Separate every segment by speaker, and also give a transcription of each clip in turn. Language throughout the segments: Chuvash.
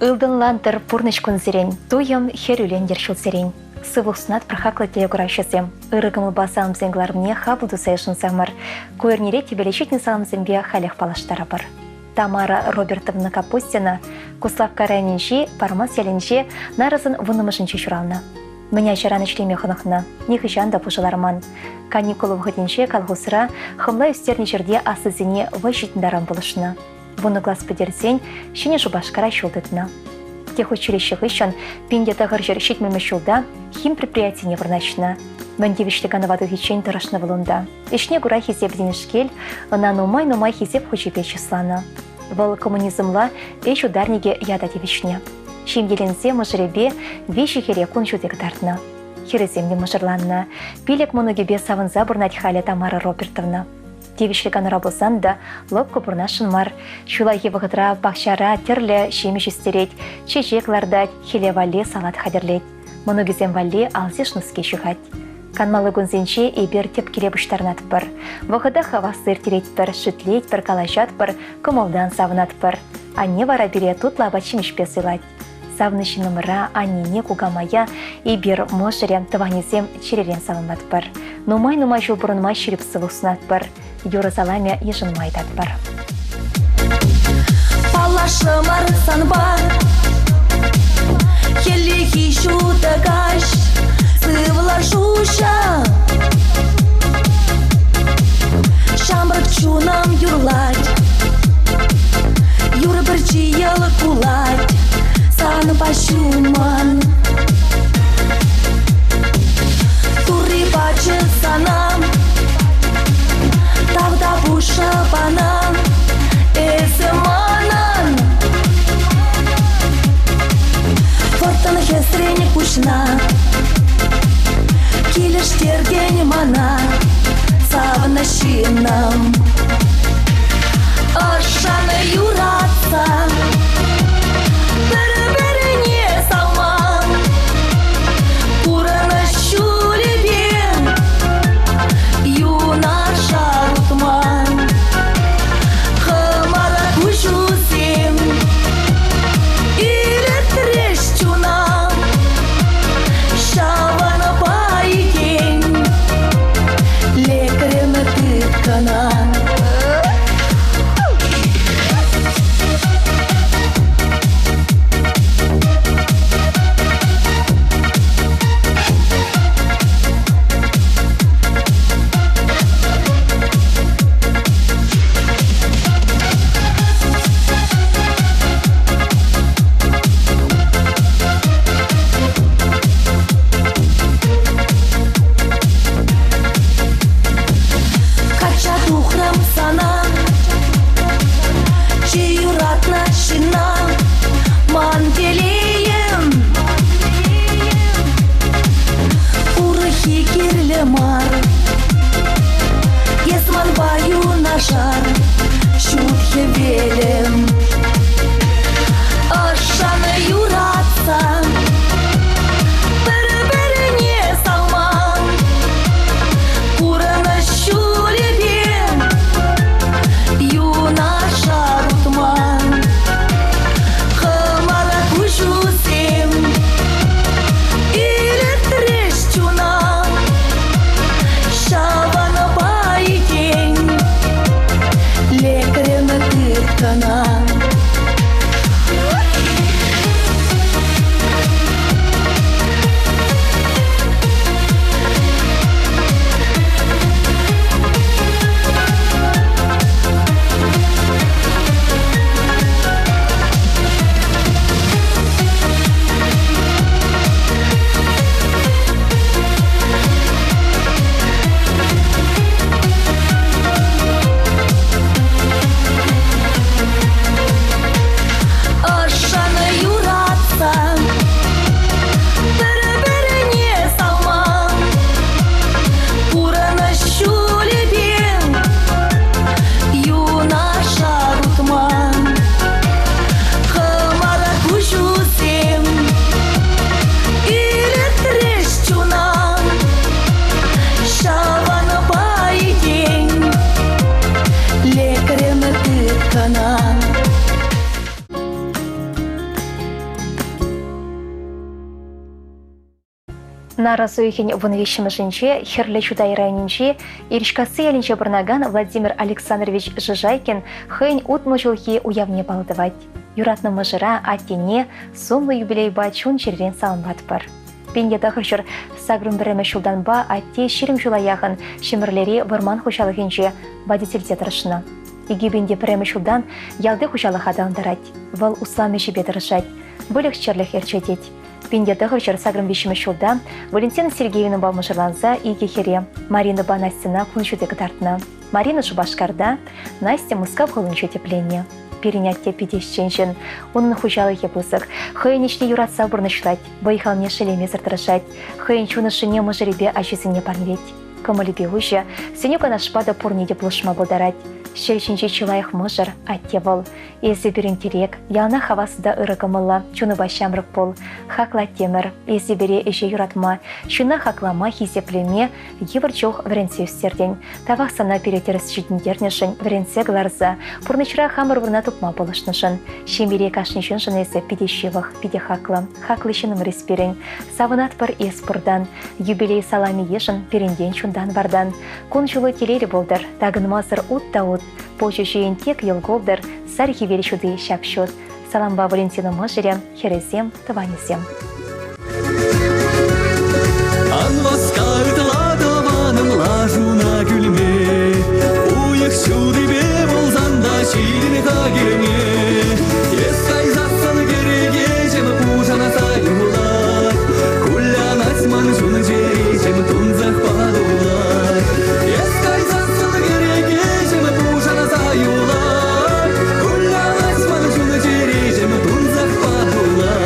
Speaker 1: Ылтӑнлантӑр пурнӑҫ кунсерен, туйӑм хӗрӳлентӗр ҫулсерен. Сывлӑх сунатпӑр хаклӑ телекуравҫӑсем. Ырӑ кӑмӑлпа саламсен кӑларӑмне хапӑл туса йышӑнсамӑр. Ку эрнере тӗпеле ҫитнӗ саламсемпе халех паллаштарӑпӑр. Тамара Робертовна Капустина Куславкка районӗнчи Пармас ялӗнче нарӑсӑн вуннӑмӗшӗнче ҫуралнӑ. Мӗн ачаран ӗҫлеме хӑнӑхнӑ, нихӑҫан та пушӑ ларман. Каникул вӑхӑтӗнче колхозра хӑмла ӳстернӗ ҫӗрте аслисене вӑй ҫитнӗ таран пулӑшнӑ. Вунӑ класс пӗтерсен Ҫӗнӗ Шупашкара ҫул тытнӑ. Техучилище хыҫҫӑн 1970 ҫулта хим предприятине вырнаҫнӑ. Мӗн тивӗҫлӗ канӑва тухиччен тӑрӑшнӑ вӑл унта. Ӗҫне кура хисеп тенешкел ӑна нумай-нумай хисеп хучӗпе чысланӑ. Вӑл коммунизмла ӗҫ ударникӗ ята тивӗҫнӗ. Ҫемьеленсе мӑшӑрӗпе виҫӗ хӗре кун ҫути кӑтартнӑ. Хӗрӗсем те мӑшӑрланнӑ. Пилӗк мӑнукӗпе савӑнса пурӑнать халӗ Тамара Робертовна. Тивӗҫлӗ канура пулсан та лӑпкӑ пурӑнасшӑн мар. Ҫуллахи вӑхӑтра пахчара тӗрлӗ ҫимӗҫ ӳстерет, чечек лартать, хӗле валли салат хатӗрлет. Мӑнукӗсем валли алсиш-нуски ҫыхать. Канмалли кунсенче эпир тӗп киле пуҫтарӑнатпӑр. Вӑхӑта хаваслӑ ирттеретпӗр, шӳтлетпӗр, калаҫатпӑр, кӑмӑлтан савӑнатпӑр. Анне вара пире тутлӑ апат-ҫимӗҫпе сӑйлать. Савнӑ ҫыннӑмӑра, аннене, кукамая эпир, мӑшӑрӗ, тӑванӗсем чӗререн саламлатпӑр. Нумай-нумай ҫул пурӑнма ҫирӗп сывлӑх сунатпӑр. Юрӑ саламӗ йышӑнма ыйтатпӑр.
Speaker 2: Паллашрӑмӑр санпа Хӗллехи ҫутӑ каҫ Сывлӑш уҫӑ Ҫамрӑк чунӑм юрлать Юрӑ пӗрчи йӑл кулать Санпа ҫумӑн Турри пачӗ сана Тавтапуҫ шӑпана Эсӗ манӑн Вӑрттӑн хӗсрен куҫна Килӗштертен мана Савнӑ ҫыннӑм Ӑшшӑн юратса Пӗр-пӗрне савма Пурӑнӑҫ ҫулӗпе Юнашар утма Хӑмар куҫусем Илӗртрӗҫ чуна Ҫавӑнпа иккен Лекрӗм тыткӑна. Качча тухрӑм сана, чи юратнӑ ҫынна, ман телейӗм. Урӑххи кирлӗ мар, эс манпа юнашар, ҫут хӗвелӗм. Ӑшшӑн юратса пӗр-пӗрне савма пурӑнӑҫ ҫулӗпе юнашар утма хӑмар куҫусем илӗртрӗҫ чуна ҫавӑнпа иккен лекрӗм тыткӑна. Ӑшшӑн юратса пӗр-пӗрне савма пурӑнӑҫ ҫулӗпе юнашар утма хӑмар куҫусем илӗртрӗҫ чуна ҫавӑнпа иккен лекрӗм тыткӑна.
Speaker 1: Нарӑс уйӑхӗн вунвиҫҫӗмӗшӗнче Хӗрлӗ Чутай районӗнчи Ирчкасси ялӗнче пурӑнакан Владимир Александрович Жижайкин хӑйӗн 60 ҫулхи уявне паллӑ тӑвать. Юратнӑ мӑшӑра, аттене сумлӑ юбилейпа чун-чӗререн саламлатпӑр. 1981 ҫултанпа атте 20 ҫула яхӑн Ҫӗмӗрлери вӑрман хуҫалӑхӗнче водительте тӑрӑшнӑ. 2001 ҫултан ялти хуҫалӑха аталантарать. Вӑл услам ӗҫӗпе тӑрӑшать, выльӑх-чӗрлӗх ӗрчетет. 1983 ҫулта Валентина Сергеевнӑпа мӑшӑрланса икӗ хӗре, Маринӑпа Настьӑна кун ҫути кӑтартнӑ. Марина Шупашкарта, Настя Мускав хулинче тӗпленнӗ. Пирӗн атте питӗ ӗҫчен ҫын. Унӑн хуҫалӑхӗ пысӑк. Хӑйӗн ӗҫне юратса пурнӑҫлать, вӑй-халне шеллемесӗр тӑрӑшать. Хӑйӗн чун ӑшшине мӑшӑрӗпе ачисене парнелет. Кӑмӑлӗпе уҫӑ, сӗнӳ-канашпа та пурне те пулӑшма пултарать. Ҫӗр ҫинчи чи лайӑх мӑшӑр, атте вӑл. Эсӗ пирӗн тӗрек, яланах хаваслӑ та ырӑ кӑмӑллӑ, чунупа ҫамрӑк пул. Хаклӑ аттемӗр, эсӗ пире ӗҫе юратма, ҫынна хаклама, хисеплеме йывӑр чух вӗрентсе ӳстертӗн. Тавах сана пире тӗрӗс ҫитӗнтернӗшӗн, вӗрентсе кӑларса, пурнӑҫра хамӑр вырӑна тупма пулӑшнӑшӑн. Ҫемьере кашни ҫыншӑн эсӗ питӗ ҫывӑх, питӗ хаклӑ. Хаклӑ ҫыннӑмӑр эс пирӗн. Савӑнатпӑр эс пуртан. Юбилей саламӗ йышӑн пирӗнтен чунтан-вартан. Кун-ҫулу телейлӗ пултӑр, такӑнмасӑр ут та ут. Пуҫӗ ҫийӗн тек йӑл култӑр, сар хӗвел ҫути ҫап-ҫут. Салампа Валентина мӑшӑрӗ, хӗрӗсем, тӑванӗсем.
Speaker 3: Ан васка ытла тӑванӑм лашуна кӳлме, Уйӑх ҫутипе пулсан та ҫитӗн-ха килме. Эс кайсассӑн кӗрекеҫӗм пушанса юлать, Кулянать ман чун-чӗреҫӗм тунсӑхпа тулать. Эс кайсассӑн кӗрекеҫӗм пушанса юлать, Кулянать ман чун-чӗреҫӗм тунсӑхпа тулать.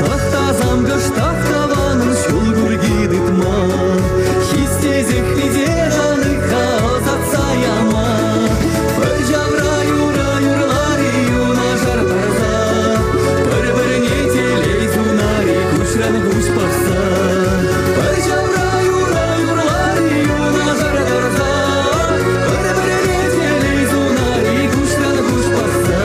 Speaker 3: Тӑхтасам кӑштах тӑванӑн ҫул курки тытма, Хистесех витер ӑсатса яма. Пӗр ҫавра юрӑ юрлар-и юнашар тӑрса, Пӗр-пӗрне телей сунар-и куҫран куҫ пӑхса. Пӗр ҫавра юрӑ юрлар-и юнашар тӑрса, Пӗр-пӗрне телей сунар-и куҫран куҫ пӑхса.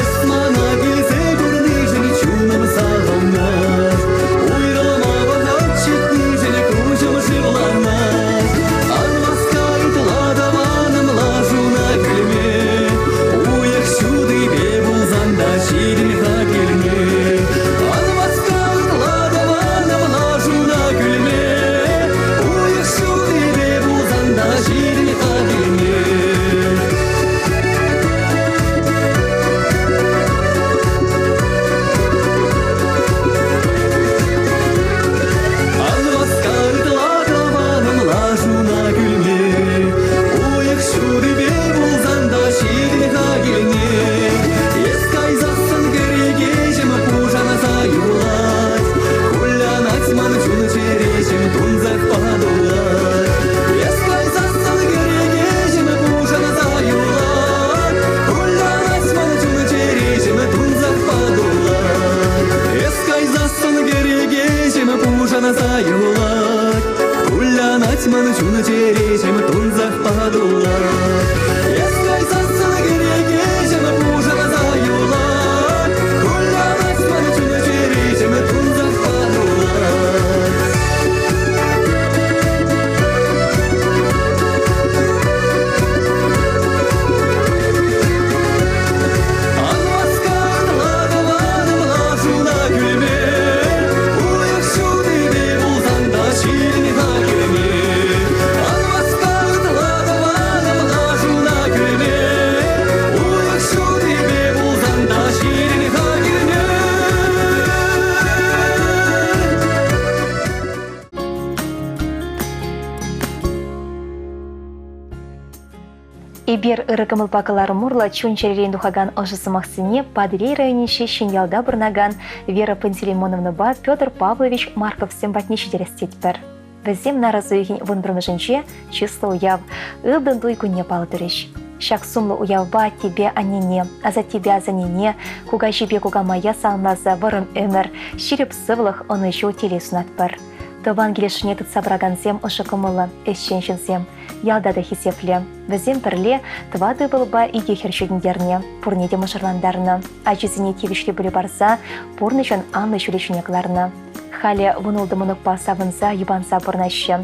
Speaker 3: Эс мана килсе курнишӗн чунӑм савӑнать, Уйрӑлма вӑхӑт ҫитнишӗн куҫӑм шывланать. Ан васка ытла тӑванӑм лашуна кӳлме, Уйӑх ҫутипе пулсан та ҫитӗн-ха килме. Ан васка ытла тӑванӑм лашуна кӳлме, Уйӑх ҫутипе пулсан та ҫитӗн-ха килме. Ан васка ытла тӑванӑм лашуна кӳлме, Уйӑх ҫутипе пулсан та ҫитӗн-ха килне. Эс кайсассӑн кӗрекеҫӗм пушанса юлать, Кулянать ман чун-чӗреҫӗм тунсӑхпа тулать. Эс кайсассӑн кӗрекеҫӗм пушанса юлать, Кулянать ман чун-чӗреҫӗм тунсӑхпа тулать. Эс кайсассӑн кӗрекеҫӗм пушанса юлать, Кулянать ман чун-чӗреҫӗм тунсӑхпа тулать. Эс кайсассӑн кӗрекеҫӗм пушанса юлать, Кулянать ман чун-чӗреҫӗм тунсӑхпа тулать. Ан васка, тӑванӑм, лашуна кӳлме, Уйӑх ҫутипе пулсан та ҫил-ха килме. Ан васка, тӑванӑм, лашуна кӳлме, Уйӑх ҫутипе пулсан та ҫил-ха килме.
Speaker 1: Эпир ырӑ кӑмӑлпа кӑларӑм урлӑ чун-чӗререн тухакан ӑшӑ сӑмахсене Патӑрьел районӗнчи Вӗсем нарӑс уйӑхӗн вунпӗрмӗшӗнче чыслӑ уяв, ылтӑн туй кунне паллӑ турӗҫ. Ҫак сумлӑ уявпа аттепе аннене, асаттепе асаннене, кукаҫипе кукамая саламласа вӑрӑм ӗмӗр, ҫирӗп сывлӑх, ӑнӑҫу, телей сунатпӑр. Тӑван килӗшне тытса пыракансем ӑшӑ кӑмӑллӑ, ӗҫчен ҫынсем. Ялта та хисеплӗ. Вӗсем пӗрле тӑватӑ ывӑлпа икӗ хӗр ҫитӗнтернӗ, пурне те мӑшӑрлантарнӑ. Ачисене тивӗҫлӗ пӗлӳ парса пурнӑҫӑн анлӑ ҫулӗ ҫине кӑларнӑ. Халӗ вунултӑ мӑнукпа савӑнса, йӑпанса пурӑнаҫҫӗ.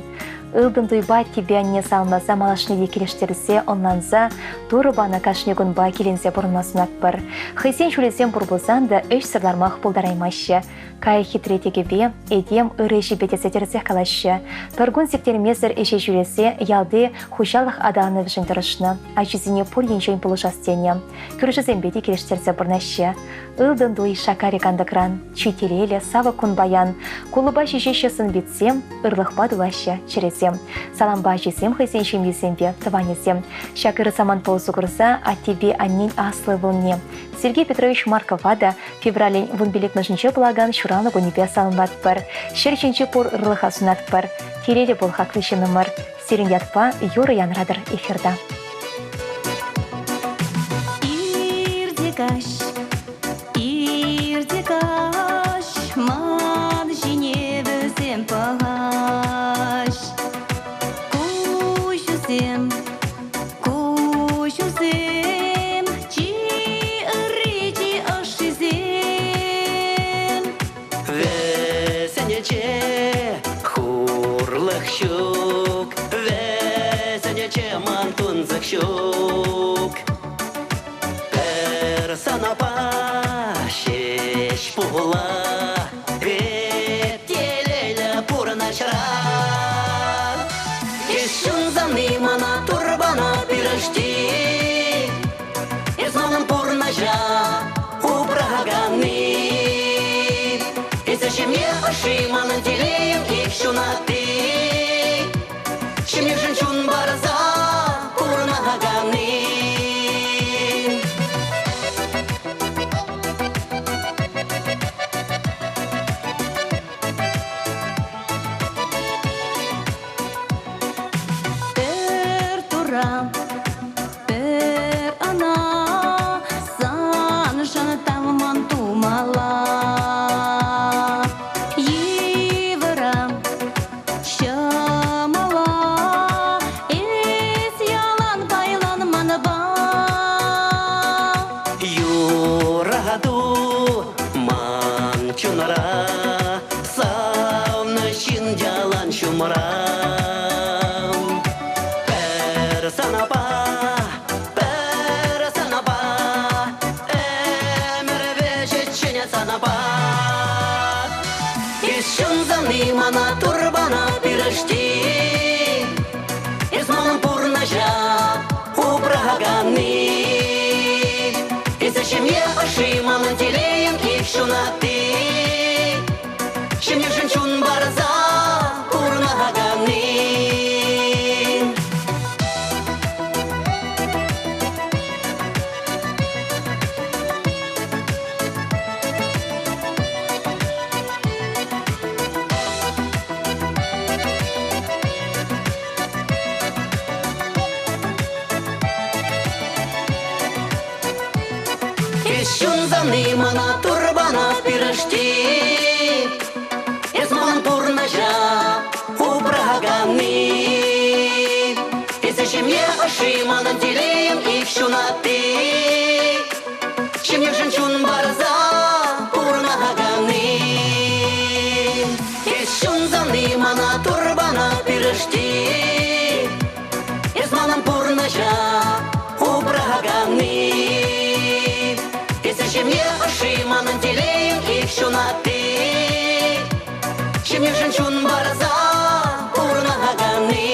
Speaker 1: Ылтӑн туйпа аттепе анне саламласа малашне те килӗштерсе, ӑнланса, Турӑ панӑ кашни кунпа киленсе пурӑнма сунатпӑр. Хӑйсен ҫулӗсем пур пулсан та ӗҫсӗр лармах пултараймаҫҫӗ. Кайӑк хитре тӗкӗпе, этем ырӑ ӗҫӗпе тесе тӗрӗсех калаҫҫӗ. Пӗр кун сиктермесӗр ӗҫе ҫӳресе ялти хуҫалӑх аталанӑвӗшӗн тӑрӑшнӑ, ачисене пур енчен пулӑшас тенӗ. Кӳршӗсемпе те килӗштерсе пурӑнаҫҫӗ. Ылтӑн туй шакарӗ кантӑкран, чи телейлӗ савӑк кун паян. Кулӑпа ҫиҫеҫҫӗ сӑн-питсем, ырлӑхпа тулаҫҫӗ чӗресем. Салампа ачисем хӑйсен ҫемйисемпе тӑванӗсем. Ҫак ырӑ самантпа усӑ курса аттепе аннен аслӑ ывӑлне Сергей Петрович Маркова та февралӗн вунпиллӗкмӗшӗнче пулакан ҫуралнӑ кунӗпе саламлатпӑр. Ҫӗр ҫинчи пур ырлӑха сунатпӑр. Телейлӗ пул хаклӑ ҫыннӑмӑр. Сирӗн ятпа юрӑ янратӑр эфирта.
Speaker 2: Ирте каҫ, ирте каҫ, ман ҫине вӗсем пӑхаҫ. Куҫусем, куҫусем, чи ырри, чи ӑшшисем.
Speaker 3: Вӗсенче хурлӑх ҫук, вӗсенче ман тунсӑх ҫук. Пӗр санапа ҫеҫ пула эп телейлӗ пурӑнӑҫра. Эс ҫунсанни мана турпана пирӗшти. Эс манӑн пурнӑҫа упраканни. Эсӗ ҫемье ӑшши, манӑн телейӗм ик ҫунатти. Ҫемьешӗн чун парса пурӑнаканни.
Speaker 2: Пӗр тура Пӗр ӑна саншӑн тавман тумалла. Йывӑра, ҫӑмӑла эс ялан пайлан манпа.
Speaker 3: Юрату ман чунра, савнӑ ҫын ялан ҫумра. Пӗр санапа, пӗр санапа, ӗмӗр вӗҫӗччен санапа. Эс ҫунсани мана турпана пирӗшти. Эс манӑн пурнӑҫа упраканни. Эсӗ ҫемье ӑшши, манӑн телейӗм ик ҫунатти. Ҫемьешӗн чун парса пурӑнаканни. Эс ҫунсанни мана турпана пирӗшти. Эс ман пурнӑҫа упраканни. Эсӗ ҫемье ӑшши, манӑн телейӗм ик ҫунатти. Ҫемьешӗн чун парса пурӑнаканни. Эс ҫунсанни мана турпана пирӗшти. Эс манӑн пурнӑҫа упраканни. Эсӗ ҫемье ӑшши, манӑн телейӗм ик ҫунатти. Ҫемьешӗн чун парса пурӑнаканни.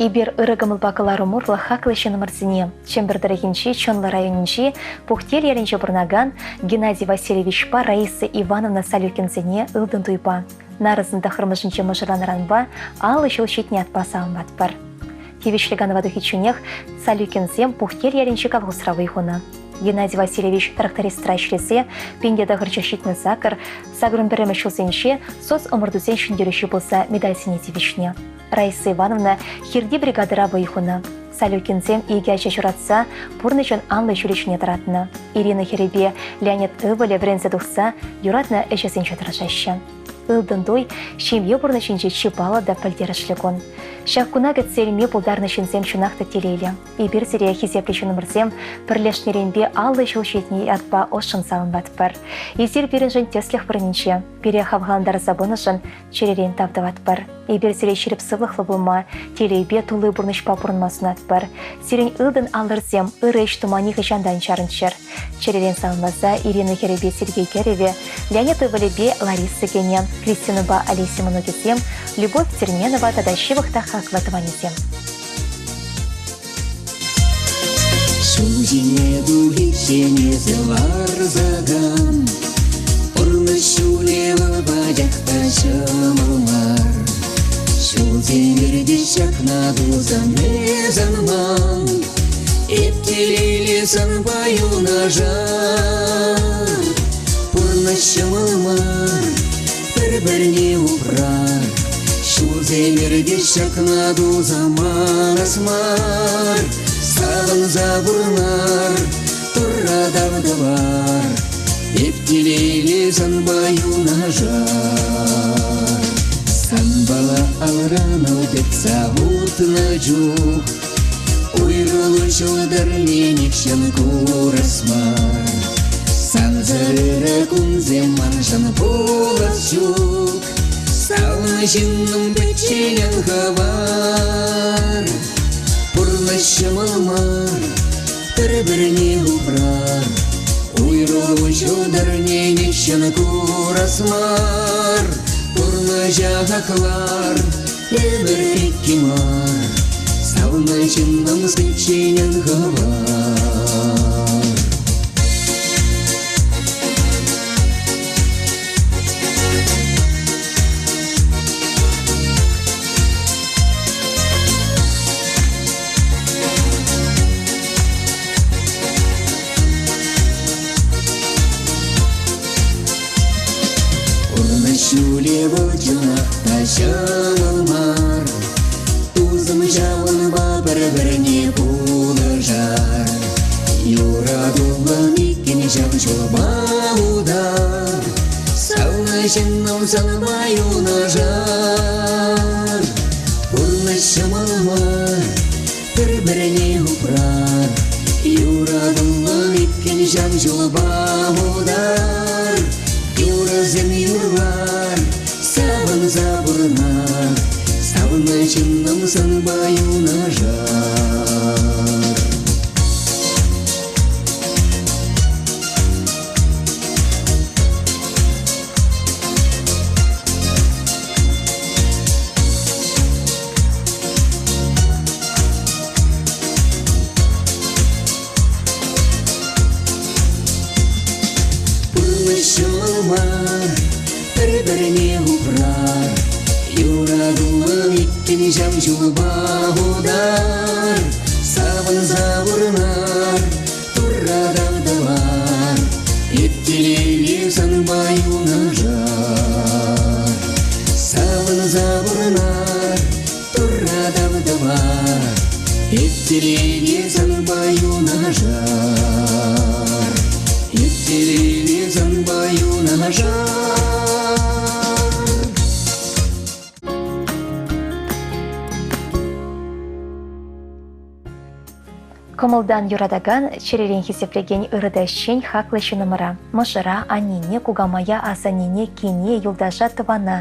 Speaker 1: Эпир ырӑ кӑмӑлпа кӑларӑм урлӑ хаклӑ ҫыннӑмӑрсене Чӗмпӗр тӑрӑхӗнчи Чӑнлӑ районӗнчи Пухтел ялӗнче пурӑнакан Геннадий Васильевичпа Раиса Ивановна Салюкинсене ылтӑн туйпа нарӑсӑн тӑххӑрмӗшӗнче мӑшӑрланнӑранпа 50 ҫул ҫитнӗ ятпа саламлатпӑр. Тивӗҫлӗ канӑва тухичченех Салюкинсем Пухтел ялӗнчи колхозра вӑй хунӑ. Геннадий Васильевич трактористра ӗҫлесе 1978 сакӑрӑн пӗрремӗш ҫулсенче соцӑмӑртусен ҫӗнтерӳҫи пулса медальсене тивӗҫнӗ. Раиса Ивановна хирти бригадӑра вӑй хунӑ. Салюкинсем икӗ ача ҫуратса пурнӑҫӑн анлӑ ҫулӗ ҫине тӑратнӑ. Ирина хӗрӗпе Леонид ывӑлӗ вӗренсе тухса юратнӑ ӗҫӗсенче тӑрӑшаҫҫӗ. Ылтӑн туй ҫемье пурнӑҫӗнче чи паллӑ та пӗлтерӗшлӗ кун. Ҫак куна кӗтсе илме пултарнӑ ҫынсем чӑнах та телейлӗ. Эпир сире, хисеплӗ ҫыннӑмӑрсем, пӗрлешнӗренпе 50 ҫул ҫитнӗ ятпа ӑшшӑн саламлатпӑр. Эсир пирӗншӗн тӗслӗх вырӑнӗнче, пире хавхалантарса пынӑшӑн чӗререн тав тӑватпӑр. Эпир сире ҫирӗп сывлӑхлӑ пулма, телейпе тулли пурнӑҫпа пурӑнма сунатпӑр. Сирӗн ылтӑн аллӑрсем ырӑ ӗҫ тума нихӑҫан та ан чарӑнччӑр. Чӗререн саламласа Ирина хӗрӗпе Сергей кӗрӗвӗ, Леонид ывӑлӗпе Лариса кӗнӗ, Кристинӑпа Олеся мӑнукӗсем, Любовь Терменова тата ҫывӑх та хаклӑ тӑванӗсем.
Speaker 4: Ҫул ҫине тухиччен эсӗ ларсакан Пурнӑҫ ҫулӗ вӑл пачах та ҫӑмӑл мар. Ҫулсем иртӗҫ ҫакна тусан эс ан ман. Эп телейлӗ санпа юнашар. Пурнӑҫ ҫӑмӑл мар, пӗр-пӗрне упрар. Ҫулсем иртӗҫ ҫакна туса манас мар. Савӑнса пурӑнар, Турра тав тӑвар. Эп телейлӗ санпа юнашар. Санпала алран ал тытса утнӑ чух Уйрӑлу ҫӑлтӑрне нихҫан курас мар. Сансӑр ырӑ кунсем маншӑн пулас ҫук. Савнӑ ҫыннӑм пӗччен ан хӑвар. Пурнӑҫ ҫӑмӑл мар, пӗр-пӗрне упрар. Уйрӑлу ҫӑлтӑрне нихҫан курас мар. Пурнӑҫа хаклар, Ӗмӗр икки мар, савнӑ ҫыннӑм пӗччен ан хӑвар. Пурнӑҫ ҫулӗ вӑл чӑнах та ҫӑмӑл мар. Тусӑм ҫавӑнпа пӗр-пӗрне пулӑшар. Юратуллӑн иккӗн ҫав ҫулпа утар. Савнӑ ҫыннӑм санпа юнашар. Пурнӑҫ ҫӑмӑл мар, пӗр-пӗрне упрар. Юратуллӑн иккӗн ҫав ҫулпа утар. Юрӑсем юрлар, савӑнса пурӑнар. Савнӑ ҫыннӑм санпа юнашар. Пурнӑҫ ҫӑмӑл мар, пӗр-пӗрне упрар. Юратуллӑн иккӗн ҫав ҫулпа утар. Савӑнса пурӑнар, Турра тав тӑвар. Эп телейлӗ санпа юнашар. Савӑнса пурӑнар, Турра тав тӑвар. Эп телейлӗ санпа юнашар. Эп телейлӗ санпа юнашар.
Speaker 1: Кӑмӑлтан юратакан, чӗререн хисеплекен ырӑ та ӗҫчен хаклӑ ҫыннӑмӑра, мӑшӑра, аннене, кукамая, асаннене, кине, юлташа, тӑвана.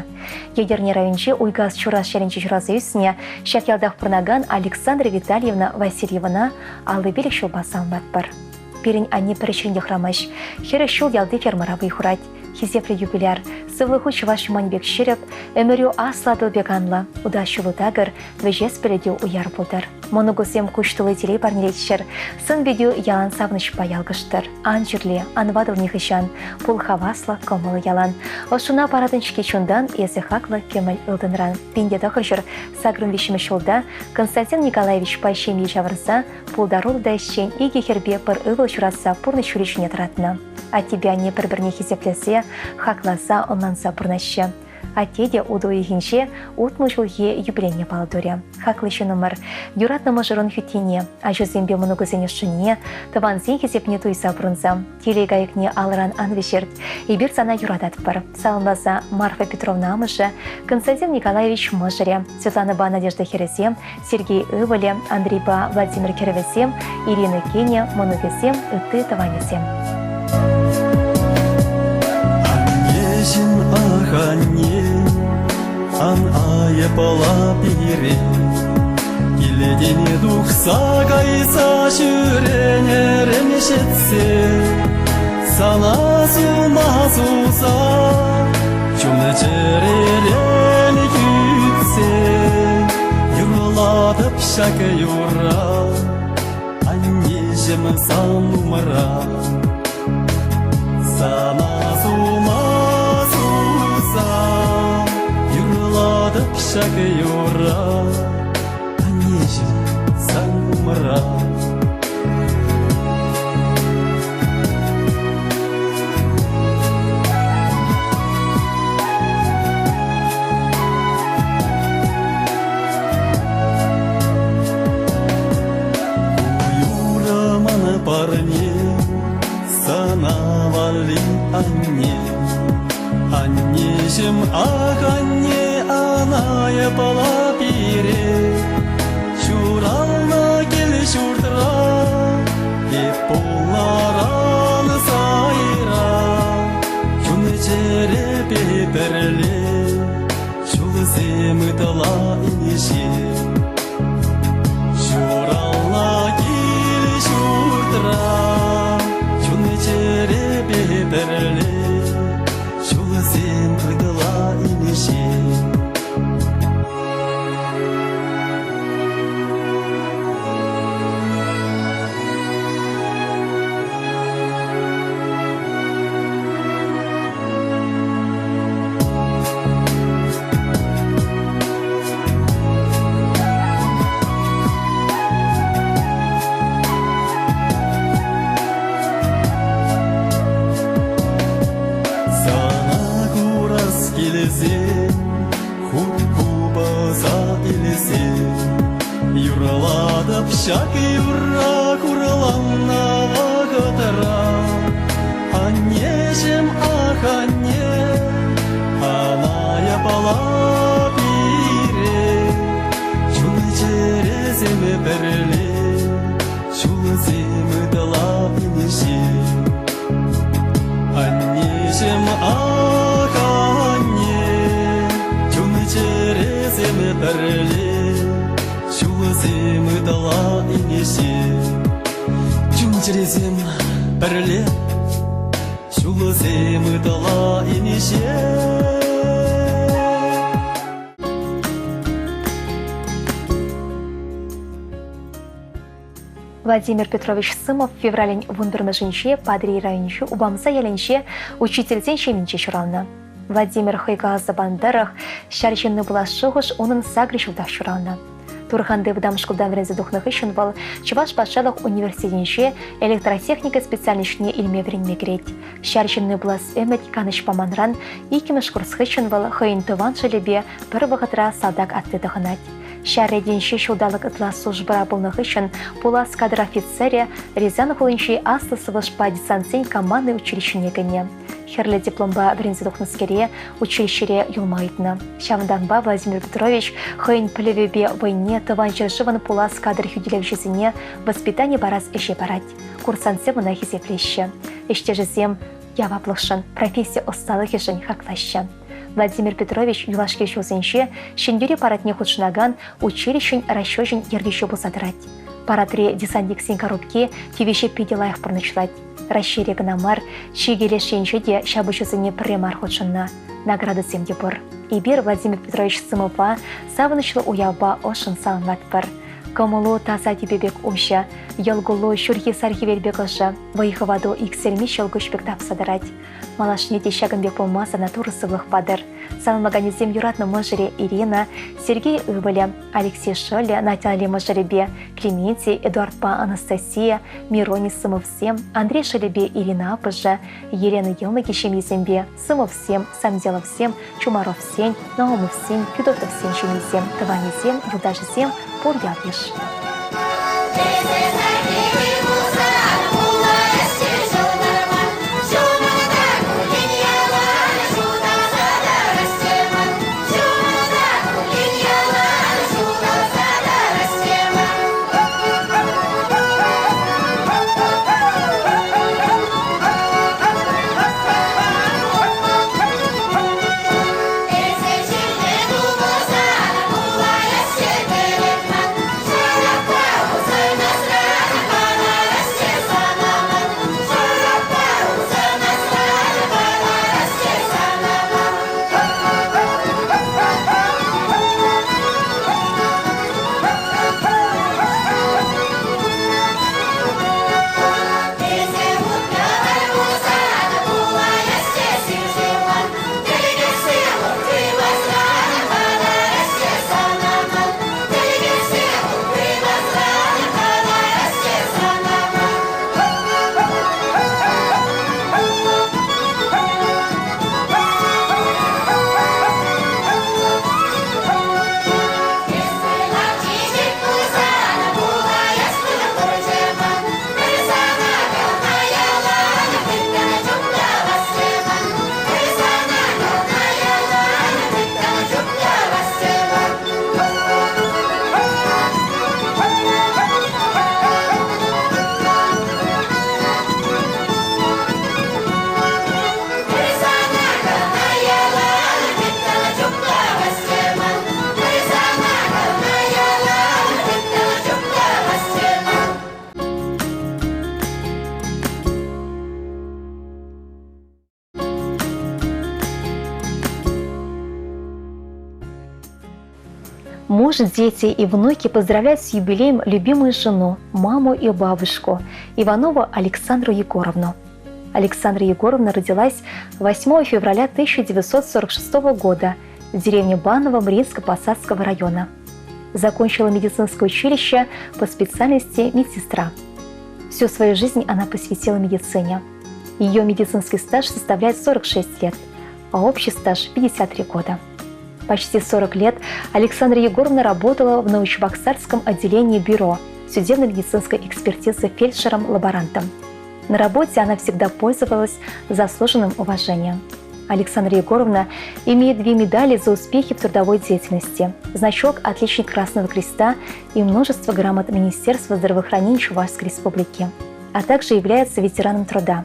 Speaker 1: Етӗрне районӗнчи Уйкас Чураш ялӗнче ҫуралса ӳснӗ, ҫак ялтах пурӑнакан Александра Витальевна Васильевӑна 55 ҫулпа саламлатпӑр. Пирӗн анне пӗр ӗҫрен те хӑрамасть. 40 ҫул ялти фермӑра вӑй хурать. Хисеплӗ юбиляр, сывлӑху чӑваш юман пек ҫирӗп, ӗмӗрӳ аслӑ Атӑл пек анлӑ, утас ҫулу такӑр, вӗҫес пӗлӗтӳ уяр пултӑр. Мӑнукусем куҫ тулли телей парнелеччӗр, сӑн-питӳ ялан савӑнӑҫпа ялкӑштӑр. Ан чирле, ан ватӑл нихӑҫан, пул хаваслӑ, кӑмӑллӑ ялан. Ӑшшуна паратӑн-ҫке чунтан, эсӗ хаклӑ кӗмӗл ылтӑнран. 1900 сакӑрӑн виҫҫӗмӗш ҫулта Константин Николаевичпа ҫемье ҫавӑрса пултаруллӑ та ӗҫчен икӗ хӗрпе пӗр ывӑл ҫуратса пурнӑҫ ҫулӗ ҫине тӑратнӑ. Аттепе анне пӗр-пӗрне хисеплесе, хакласа, ӑнланса пурӑнаҫҫӗ. Атте те утӑ уйӑхӗнче 60 ҫулхи юбилейне паллӑ турӗ. Хаклӑ ҫыннӑмӑр, юратнӑ мӑшӑрӑн хӳттине, ачусемпе мӑнукусен ӑшшине, тӑвансен хисепне туйса пурӑнса телей кайӑкне алӑран ан вӗҫерт. Эпир сана юрататпӑр. Саламласа Марфа Петровна амӑшӗ, Константин Николаевич мӑшӑрӗ, Светланӑпа Надежда хӗрӗсем, Сергей ывӑлӗ, Андрейпа Владимир кӗрӗвӗсем, Ирина кинӗ, мӑнукӗсем, ытти тӑванӗсем.
Speaker 5: Аннеҫӗм, ах, анне, ан айӑпла пире. Килтен тухса кайса ҫӳренӗрен ҫитсе сана сума суса чун-чӗререн кӳтсе юрлатӑп ҫак юрра аннеҫӗм сан умра. Сана сума суса юрлатӑп ҫак юрра аннеҫӗм сан умра. Юрӑ мана парне, сана валли анне. Аннеҫӗм, ах, анне, ана пала пире. Ҫуралнӑ кил-ҫуртра эп пулнӑран сайра. Чун-чӗрепе пӗрле ҫулсем ытла инҫе. Ҫуралнӑ кил-ҫуртра чун-чӗрепе пӗрле ҫулсем ытла инҫе. Сана курас килсен Хут купӑса илсе юрлатӑп ҫак юрра хурланнӑ вӑхӑтра. Аннеҫӗм, ах, анне, ана япала пире, чун-чӗресем пӗрле, ҫулсем ытла инҫе. Аннеҫӗм, ах, анне, чун-чӗресем пӗрле, ҫулсем ытла инҫе. Чун-чӗресем пӗрле, ҫулсем ытла инҫе.
Speaker 1: Владимир Петрович Сымов февралӗн вунпӗрмӗшӗнче Патӑрьел районӗнчи Упамса ялӗнче учительсен ҫемйинче ҫуралнӑ. Владимир хӑй каласа панӑ тӑрӑх, ҫар ҫынни пулас шухӑш унӑн сакӑр ҫултах ҫуралнӑ. Турханти вӑтам шкулта вӗренсе тухнӑ хыҫҫӑн вӑл Чӑваш патшалӑх университетӗнче электротехника специальноҫне илме вӗренме кӗрет. Ҫар ҫынни пулас ӗмӗт канӑҫ паманран иккӗмӗш курс хыҫҫӑн вӑл хӑйӗн тӑван шӑлӗпе пӗр вӑхӑтра салтак атти тӑхӑнать. Ҫар ретӗнче ҫулталӑк ытла службӑра пулнӑ хыҫҫӑн пулас кадр офицерӗ Рязан хулинчи аслӑ сывлӑшпа десантсен команди училищине кӗнӗ. Хӗрлӗ дипломпа вӗренсе тухнӑскере училищӗре юлма ыйтнӑ. Ҫавӑнтанпа Владимир Петрович хӑйӗн пӗлӗвӗпе вӑйне Тӑван ҫӗршывӑн пулас кадр хӳтӗлевҫисене воспитани парас ӗҫе парать. Курсантсем ӑна хисеплеҫҫӗ. Ӗҫтешӗсем яваплӑхшӑн, професси ӑсталӑхӗшӗн хаклаҫҫӗ. Владимир Петрович юлашки ҫулсенче Ҫӗнтерӳ парадне хутшӑнакан училищӗн расчечӗн ертӳҫи пулса тӑрать. Парадри десантниксен коробки тивӗҫе питӗ лайӑх пурнӑҫлать. Раҫҫейре кӑна мар, чикӗ леш енче те ҫапӑҫусене пӗрре мар хутшӑннӑ. Наградӑсем те пур. Эпир Владимир Петрович Сымовпа савӑнӑҫлӑ уявпа ӑшшӑн саламлатпӑр. Кӑмӑлу таса тӳпе пек уҫӑ, йӑл-куллу ҫурхи сар хӗвел пек ӑшӑ, вӑй-хӑвату иксӗлми ҫӑлкуҫ пек тапса тӑрать. Малашне те ҫакӑн пек пулма сана Турӑ сывлӑх патӑр. Саламлаканӗсем юратнӑ мӑшӑрӗ Ирина, Сергей ывӑлӗ, Алексей шӑллӗ, Наталья мӑшӑрӗпе Клементий, Эдуардпа Анастасия, Мироний Сымовсем, Андрей шӑллӗпе Ирина аппӑшӗ, Елена йӑмӑкӗ ҫемйисемпе Сымовсем, Самделовсем, Чумаровсен, Наумовсен, Федотовсен ҫемйисем, тӑванӗсем, юлташӗсем пур ял-йыш. Муж, дети и внуки поздравляют с юбилеем любимую жену, маму и бабушку Иванову Александру Егоровну. Александра Егоровна родилась 8 февраля 1946 года в деревне Баново Мринско-Посадского района. Закончила медицинское училище по специальности медсестра. Всю свою жизнь она посвятила медицине. Ее медицинский стаж составляет 46 лет, а общий стаж – 53 года. Почти 40 лет Александра Егоровна работала в Новочебоксарском отделении бюро судебно-медицинской экспертизы фельдшером-лаборантом. На работе она всегда пользовалась заслуженным уважением. Александра Егоровна имеет две медали за успехи в трудовой деятельности, значок «Отличник Красного Креста» и множество грамот Министерства здравоохранения Чувашской Республики, а также является ветераном труда.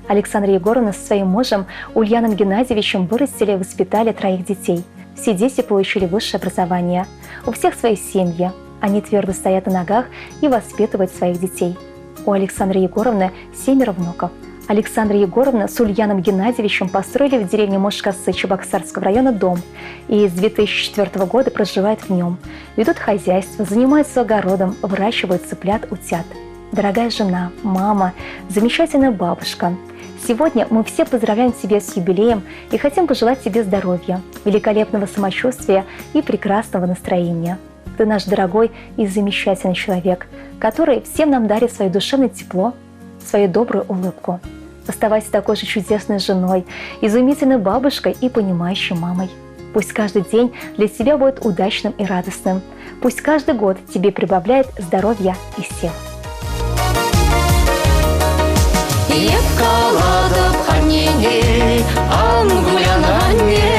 Speaker 1: Александра Егоровна со своим мужем Ульяном Геннадьевичем вырастили и воспитали троих детей. Все дети получили высшее образование. У всех свои семьи. Они твердо стоят на ногах и воспитывают своих детей. У Александры Егоровны семеро внуков. Александра Егоровна с Ульяном Геннадьевичем построили в деревне Мошкасы Чебоксарского района дом и с 2004 года проживают в нем. Ведут хозяйство, занимаются огородом, выращивают цыплят, утят. Дорогая жена, мама, замечательная бабушка. Сегодня мы все поздравляем тебя с юбилеем и хотим пожелать тебе здоровья, великолепного самочувствия и прекрасного настроения. Ты наш дорогой и замечательный человек, который всем нам дарит свое душевное тепло, свою добрую улыбку. Оставайся такой же чудесной женой, изумительной бабушкой и понимающей мамой. Пусть каждый день для тебя будет удачным и радостным. Пусть каждый год тебе прибавляет здоровья и сил.
Speaker 3: Эп калатӑп аннене, ан кулян анне,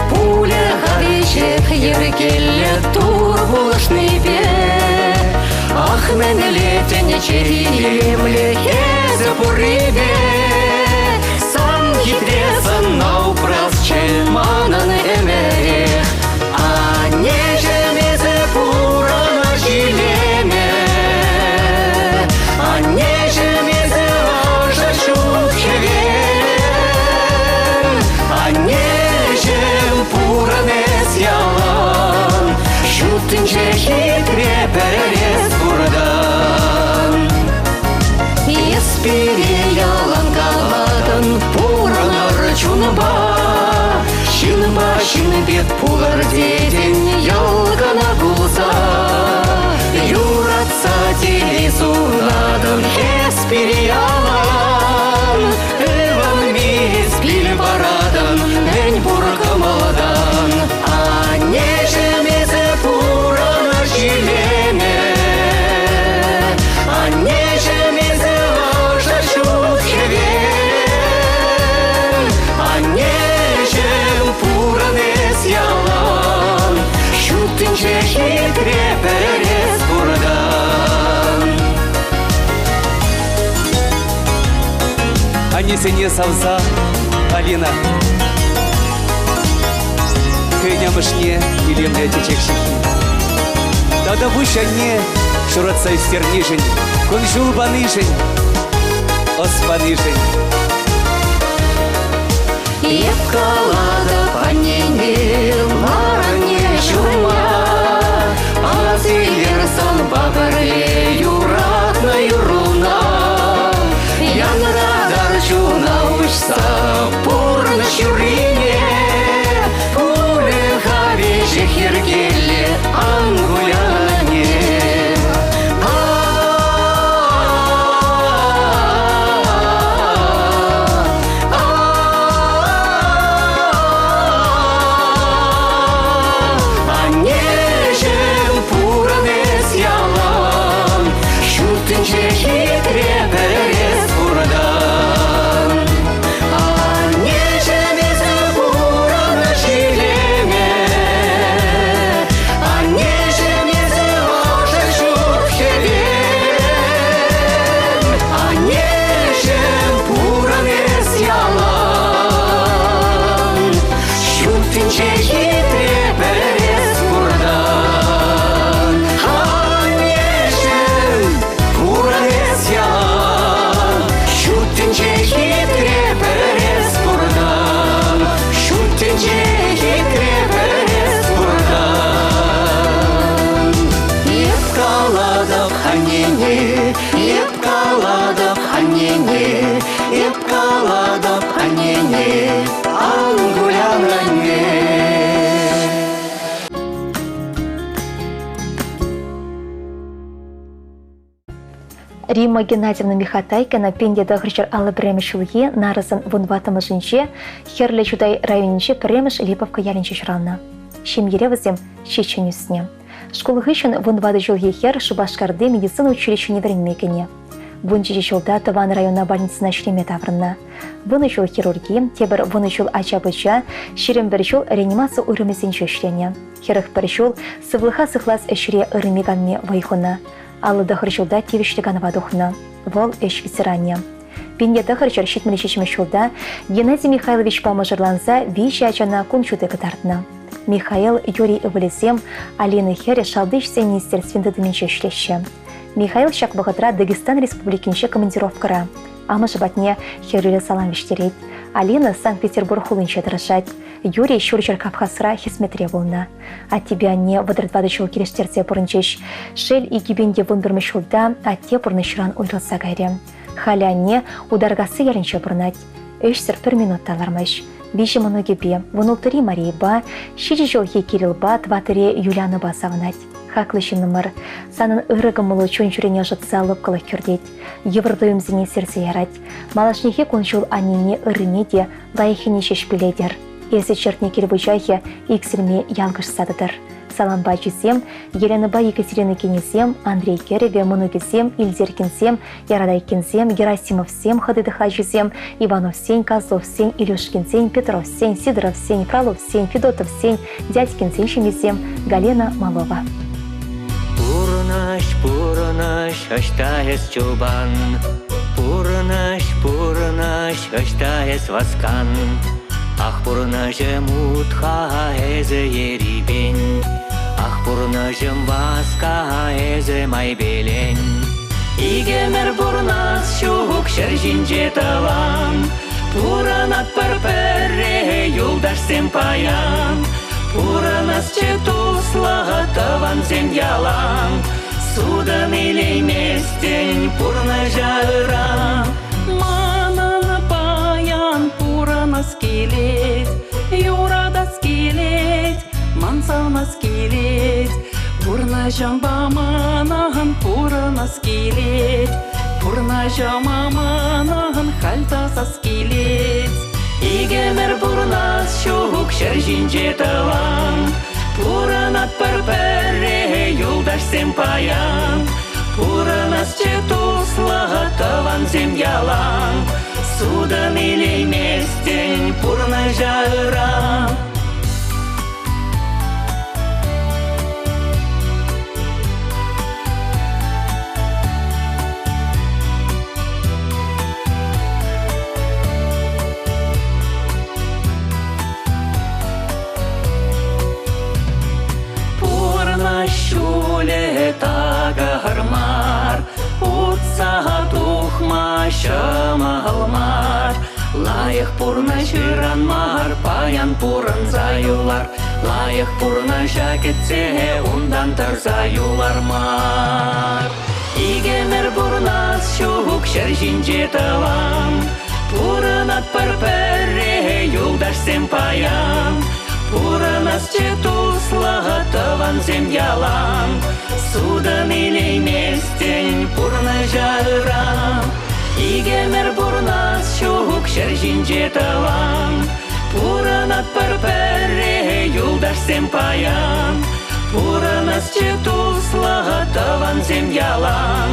Speaker 3: Пулӗ-ха веҫех йӗркеллӗ Тур пулӑшнипе. Ах, мӗнле тӗнче илемлӗ эсӗ пуррипе, Сан хитре сӑнна упрасчӗ манӑн ӗмӗрех. Аннеҫӗм, эсӗ пурӑна ҫилеме. Ҫын пек пулӑр тетӗн йӑл кӑна кулса. Юратса телей сунатӑн эс пире ялан. Ывӑнми эс пил паратӑн мӗн пур кӑмӑлтан. Аннеҫӗм эсӗ пурӑнӑҫ илемӗ. Аннеҫӗм эсӗ ӑшӑ ҫут хӗвел. Аннеҫӗм пурӑн эс ялан. Ҫут тӗнче хитре пӗр эс пуртан.
Speaker 6: Аннесене савса Алина хӑйӗн амӑшне илемлӗ чечек ҫыххи. Тата пуҫ анне ҫуратса ӳстернишӗн, кун-ҫул панишӗн, ӑс панишӗн.
Speaker 3: Эп калатӑп аннене, мар анне ҫума, Асилер санпа пӗрле юратнӑ юрруна. Янратар чуна уҫса пурнӑҫ юррине, Пулӗ-ха веҫех йӗркеллӗ, ан кулян, анне. Аннеҫӗм, пурӑн эс ялан, Ҫут тӗнче хитре пӗр эс пуртан. Аннеҫӗм, эсӗ пурӑнӑҫ илемӗ, Аннеҫӗм, эсӗ ӑшӑ ҫут хӗвел. Аннеҫӗм, пурӑн эс ялан, Ҫут тӗнче хитре пӗр эс пуртан. Аннеҫӗм, пурӑн эс ялан, Ҫут тӗнче хитре пӗр эс пуртан. Ҫут тӗнче хитре пӗр эс пуртан. Эп калатӑп аннене, эп калатӑп аннене, эп калатӑп аннене, ан кулян, анне.
Speaker 1: Римма Геннадьевна Михатайкина 1951 ҫулхи нарӑсӑн вунтӑваттӑмӗшӗнче Хӗрлӗ Чутай районӗнчи пӗрремӗш Липовка ялӗнче ҫуралнӑ. Ҫемьере вӗсем ҫиччӗн ӳснӗ. Шкул хыҫҫӑн вунтӑватӑ ҫулхи хӗр Шупашкарти медицина училищине вӗренме кӗнӗ. 17 ҫулта тӑван района больницӑна ӗҫлеме таврӑннӑ. Вунӑ ҫул хирурги, тепӗр вунӑ ҫул ача-пӑча, 21 ҫул реанимаци уйрӑмӗсенче ӗҫленӗ. 41 ҫул сывлӑха сыхлас ӗҫре ырми-канми вӑй хунӑ. 59 ҫулта тивӗҫлӗ канӑва тухнӑ. Вӑл ӗҫ ветеранӗ. 1977 ҫулта Геннадий Михайловичпа мӑшӑрланса виҫӗ ачана кун ҫути кӑтартнӑ. Михаил Юрий ывӑлӗсем Алина хӗрӗ Шалти ӗҫсен министерствин тытӑмӗнче ӗҫлеҫҫӗ. Михаил ҫак вӑхӑтра Дагестан Республикинче командировкӑра. Амӑшӗ патне хӗрӳллӗ салам вӗҫтерет. Алина Санкт-Петербург хулинче тӑрӑшать. Юрий Ҫурҫӗр Кавказра хӗсметре пулнӑ. Аттепе анне 34 ҫул килӗштерсе пурӑнчӗҫ. Шел, 2011 ҫулта атте пурнӑҫран уйрӑлса кайрӗ. Халӗ анне Утаркасси ялӗнче пурӑнать. Ӗҫсӗр пӗр минут та лармасть. Виҫӗ мӑнукӗпе, вунулттӑри Марийӑпа, ҫичӗ ҫулхи Кирилпа, тӑваттӑри Юлянӑпа савӑнать. Хаклӑ ҫыннӑмӑр, санӑн ырӑ кӑмӑлу чун-чӗрене ӑшӑтса лӑпкӑлӑх кӳртет, йывӑр туйӑмсене сирсе ярать. Малашнехи кун-ҫул аннене ыррине те, лайӑххине ҫеҫ пилетӗр. Эсӗ чӗртнӗ кил вучахӗ иксӗлми ялкӑшса тӑтӑр. Салампа ачисем, Еленӑпа Екатерина кинӗсем, Андрей кӗрӗвӗ, мӑнукӗсем, Ильдеркинсем, Ярадайкинсем, Герасимовсем, хӑти-тӑхлачисем, Ивановсен, Козловсен, Илюшкинсен, Петровсен, Сидоровсен, Фроловсен, Федотовсен, Дядькинсен ҫемйисем, Галина Малова.
Speaker 3: Пурӑнаҫ, пурӑнаҫ, ӑҫта эс чулпан? Пурӑнаҫ, пурӑнаҫ, ӑҫта эс васкан? Ах, пурӑнаҫӑм ут-ха эсӗ ерипен, Ах, пурӑнаҫӑм васка эсӗ майпелен. Икӗмӗр пурӑнас ҫук ҫӗр ҫинче тӑван, Пурӑнатпӑр пӗрре юлташсем паян. Пурӑнасчӗ туслӑ тӑвансем ялан, Сутӑн илейместӗн пурнӑҫа ыран.
Speaker 7: Манӑн паян пурӑнас килет, юратас килет. Пурнӑҫӑмпа манӑн пурӑнас килет, Пурнӑҫӑма манӑн халь тасас килет.
Speaker 3: Икӗмӗр пурӑнас ҫук ҫӗр ҫинче тӑван, Пурӑнатпӑр пӗрре юлташсем паян. Пурӑнасчӗ туслӑ тӑвансем ялан, Сутӑн илейместӗн пурнӑҫа ыран. Пурнӑҫ ҫулӗ такӑр мар, утса тухма ҫӑмӑл мар. Лайӑх пурнӑҫ ыран мар, паян пурӑнса юлар. Лайӑх пурнӑҫа кӗтсе унтан тӑрса юлар мар. Икӗмӗр пурӑнас ҫук ҫӗр ҫинче тӑван. Пурӑнатпӑр пӗрре юлташсем паян. Пурӑнасчӗ туслӑ тӑвансем ялан. Сутӑн илейместӗн пурнӑҫа ыран. Икӗмӗр пурӑнас ҫук ҫӗр ҫинче тӑван. Пурӑнатпӑр пӗрре юлташсем паян. Пурӑнасчӗ туслӑ тӑвансем ялан.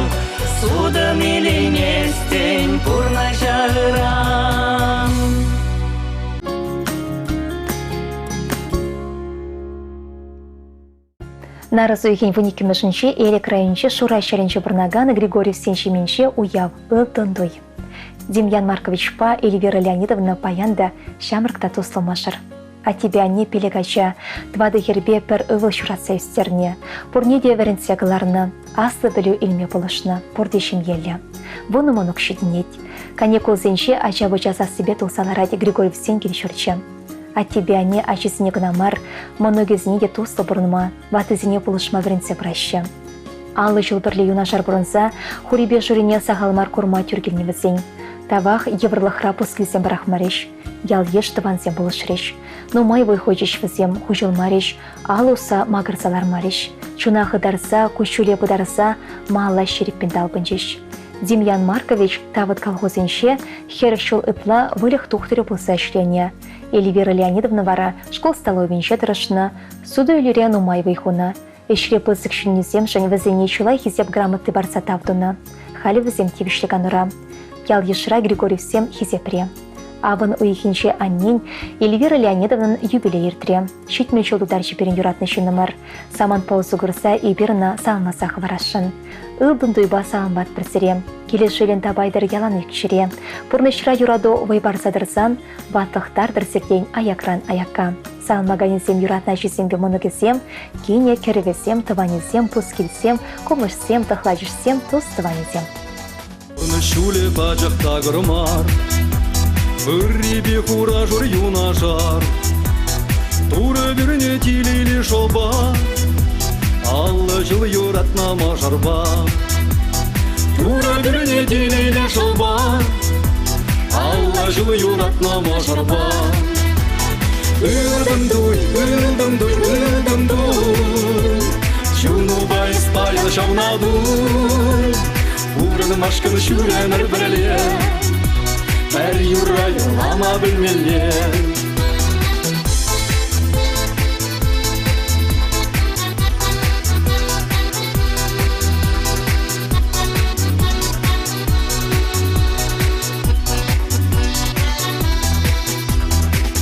Speaker 3: Сутӑн илейместӗн пурнӑҫа ыран.
Speaker 1: Нарӑс уйӑхӗн вуниккӗмӗшӗнче Элӗк районӗнчи Шураҫ ялӗнче пурӑнакан Григорьевсен ҫемйинче уяв ылтӑн туй. Демьян Марковичпа Эльвира Леонидовна паян та ҫамрӑк та туслӑ мӑшӑр. Аттепе анне пилӗк ача, тӑватӑ хӗрпе пӗр ывӑл ҫуратса ӳстернӗ. Пурне те вӗрентсе кӑларнӑ, аслӑ пӗлӳ илме пулӑшнӑ, пурте ҫемьеллӗ. Вунӑ мӑнук ҫитӗнет. Каникулсенче ача-пӑча сассипе тулса ларать Григорьевсен кил-ҫурчӗ. Аттепе анне ачисене кӑна мар, мӑнукӗсене те туслӑ пурӑнма, ваттисене пулӑшма вӗрентсе пыраҫҫӗ. 50 ҫул пӗрле юнашар пурӑнса хурипе шурине сахал мар курма тӳр килнӗ вӗсен. Тавах йывӑрлӑхра пускилсем пӑрахмарӗҫ, ял-йыш тӑвансем пулӑшрӗҫ. Нумай вӑй хучӗҫ вӗсем, хуҫӑлмарӗҫ, алӑ усса макӑрса лармарӗҫ. Чуна хытарса, куҫҫуле пытарса малалла ҫирӗппӗн талпӑнчӗҫ. Демьян Маркович Тавӑт колхозӗнче 40 ҫул ытла выльӑх тухтӑрӗ пулса ӗҫленӗ. Эльвира Леонидовна вара шкул столовӑйӗнче тӑрӑшнӑ, суту-илӳре нумай вӑй хунӑ. Ӗҫре пысӑк ҫыннисемшӗн вӗсене чылай хисеп грамоти парса тав тунӑ. Халӗ вӗсем тивӗҫлӗ канура. Ял-йышра Григорьевсем хисепре. Авӑн уйӑхӗнче аннен Эльвира Леонидовнӑн юбилей иртрӗ. 70 ҫул тутарчӗ пирӗн юратнӑ ҫыннӑмӑр. Самантпа усӑ курса эпир ӑна саламласа хӑварасшӑн. Ылтӑн туйпа саламлатпӑр сире. Килӗшӳллӗн тапайтӑр ялан ӳкчӗре. Пурнӑҫра юрату вӑй парса тӑрсан ватлӑхтартӑр сиртен аякран аякка. Саламлаканӗсем юратнӑ ачисемпе мӑнукӗсем, кинӗ, кӗрӗвӗсем, тӑванӗсем, пускилсем, кумӑшсем, тӑхлачӑшсем, тус-тӑванӗсем.
Speaker 5: Ҫулӗ пачах такӑр мар, Ыррипе хура-шур юнашар. Турӑ пӳрне телейлӗ шӑпа, 50 ҫул юратнӑ мӑшӑрпа. Турӑ пӳрне телейлӗ шӑпа, 50 ҫул юратнӑ мӑшӑрпа. Ылтӑн туй, ылтӑн туй, ылтӑн туй, Чунупа эс паян ҫавна туй. Пурӑнмашкӑн ҫӳремӗр пӗрле, Пӗр юрра юрлама пӗлмелле.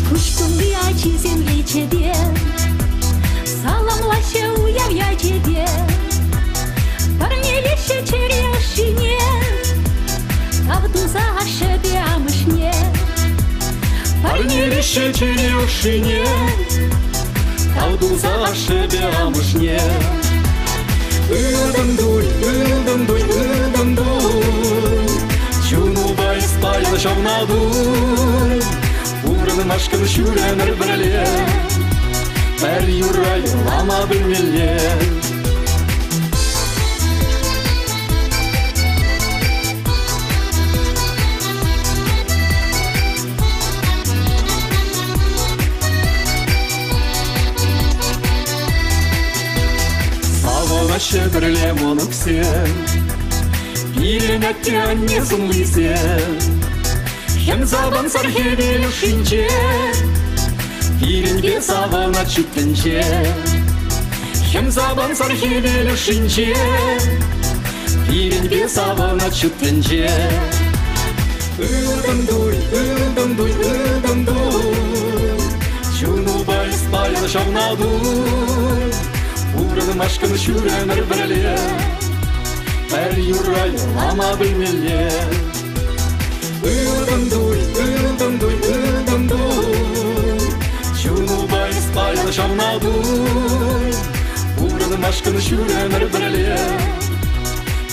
Speaker 2: Куҫ тулли ачисем речӗпе Саламлаҫҫӗ уяв ячӗпе. Парнелеҫҫӗ чӗре ӑшшине, Тав туса ашшӗпе амӑшне.
Speaker 5: Парнелеҫҫӗ чӗре ӑшшине, Тав туса ашшӗпе амӑшне. Ылтӑн туй, ылтӑн туй, ылтӑн туй, Чунупа эс паян ҫавна туй. Пурӑнмашкӑн ҫӳремӗр пӗрле, Пӗр юрра юрлама пӗлмелле. Савӑнаҫҫӗ пӗрле мӑнуксем. Пирӗн атте-анне сумлисем. Хӗм савӑнсӑр хӗвел ӑшшинче. Пирӗнпе савӑнать ҫут тӗнче. Хӗм савӑнсӑр хӗвел ӑшшинче. Пирӗнпе савӑнать ҫут тӗнче. Ылтӑн туй, ылтӑн туй, ылтӑн туй. Чунупа эс паян ҫавна туй. Пурӑнмашкӑн ҫӳремӗр пӗрле. Пӗр юрра юрлама пӗлмелле. Ылтӑн туй, ылтӑн туй, ылтӑн туй. Чунупа эс паян ҫавна туй. Пурӑнмашкӑн ҫӳремӗр пӗрле.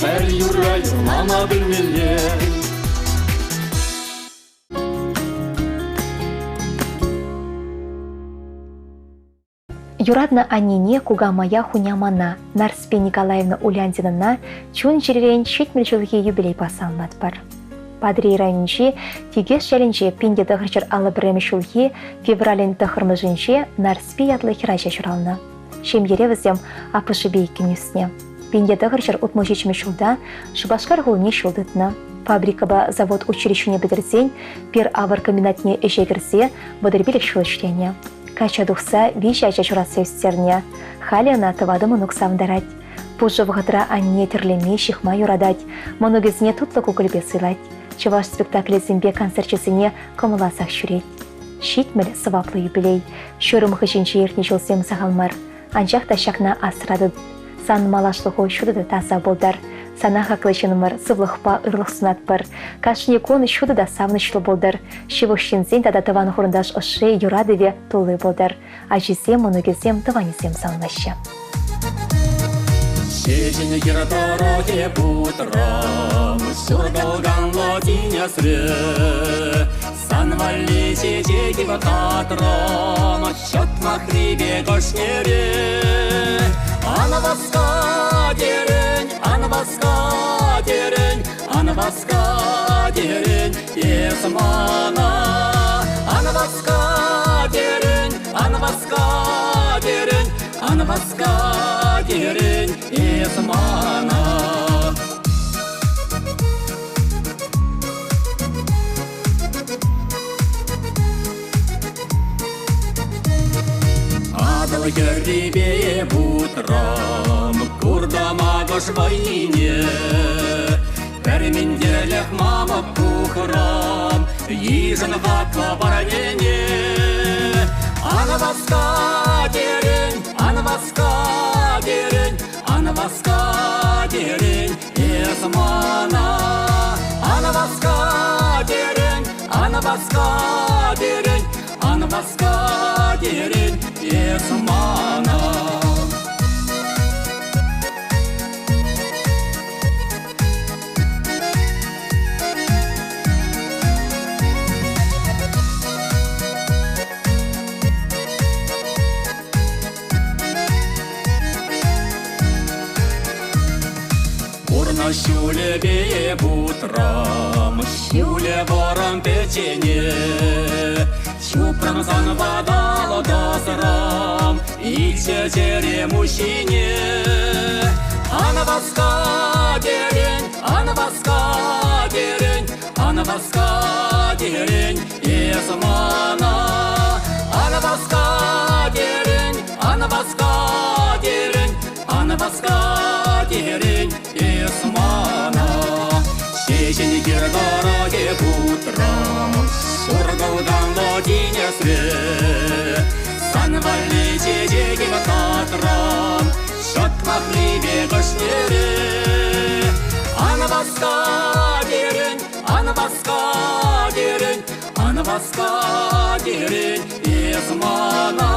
Speaker 5: Пӗр юрра юрлама пӗлмелле.
Speaker 1: Юратнӑ аннене, кукамая, хунямана Нарспи Николаевна Уляндинӑна чун-чӗререн 70 ҫулхи юбилейпа саламлатпӑр. Патӑрьел районӗнчи Тикеш ялӗнче 1951 ҫулхи февралӗн тӑххӑрмӗшӗнче Нарспи ятлӑ хӗрача ҫуралнӑ. Ҫемьере вӗсем аппӑшӗпе иккӗн ӳснӗ. 1967 ҫулта Шупашкар хулине ҫул тытнӑ. Фабрикӑпа завод училищине пӗтерсен пир-авӑр комбинатне ӗҫе кӗрсе 35 ҫул ӗҫленӗ. Качча тухса виҫӗ ача ҫуратса ӳстернӗ. Халӗ ӑна тӑватӑ мӑнук савӑнтарать. Пушӑ вӑхӑтра анне тӗрлеме, ҫыхма юратать. Мӑнукӗсене тутлӑ кукӑльпе сӑйлать. Чӑваш спектаклӗсемпе концерчӗсене кӑмӑлласах ҫӳрет. 70 сӑваплӑ юбилей. Ҫурӑм хыҫӗнче иртнӗ ҫулсем сахал мар. Анчах та ҫакна асра тыт. Сан малашлӑху ҫутӑ та таса пултӑр. Сана хаклӑ ҫыннӑмӑр, сывлӑхпа ырлӑх сунатпӑр. Кашни кун ҫутӑ та савӑнӑҫлӑ пултӑр. Ҫывӑх ҫынсен тата тӑван-хурӑнташ ӑшши, юратӑвӗ тулли пултӑр. Ачисем, мӑнукӗсем, тӑванӗсем савӑнаҫҫӗ.
Speaker 5: Ҫеҫен хир тӑрӑхӗ путрӑм, ҫуртӑлканлӑ тинӗсре. Сан валли чечек татрӑм, ҫӑтмахри пек ӑшнере. Ан васка терӗн, ан васка терӗн, ан васка терӗн, эс мана. Ан васка терӗн, ан васка терӗн, ан васка терӗн, эс мана. Атӑл хӗррипе путрӑм, куртӑм акӑш вӑйне. Пӗр минтерлӗх мамӑк пухрӑм, йышӑн хаклӑ парнене. Ан васка терӗн, ан васка терӗн, ан васка терӗн, Эс мана ан васка терӗн, ан васка терӗн, ан васка терӗн, эс мана. Пурнӑҫ ҫулӗпе путрӑм, ҫулӗ вӑрӑм пӗччене. Ҫупрӑм санпа тӑсрӑм, илчӗ чӗрем уҫҫине. Ан васка терӗн, ан васка терӗн, ан васка терӗн, эс мана. Ан васка терӗн, ан васка терӗн, ан васка терӗн, эс мана. Ҫеҫен хир тӑрӑхӗ путрӑм, шуркӑлтанлӑ тинӗсре. Сан валли чечекӗм татрӑм, ҫӑтмахри пек ӑшнере. Ан васка терӗн, ан васка терӗн, ан васка терӗн, эс мана.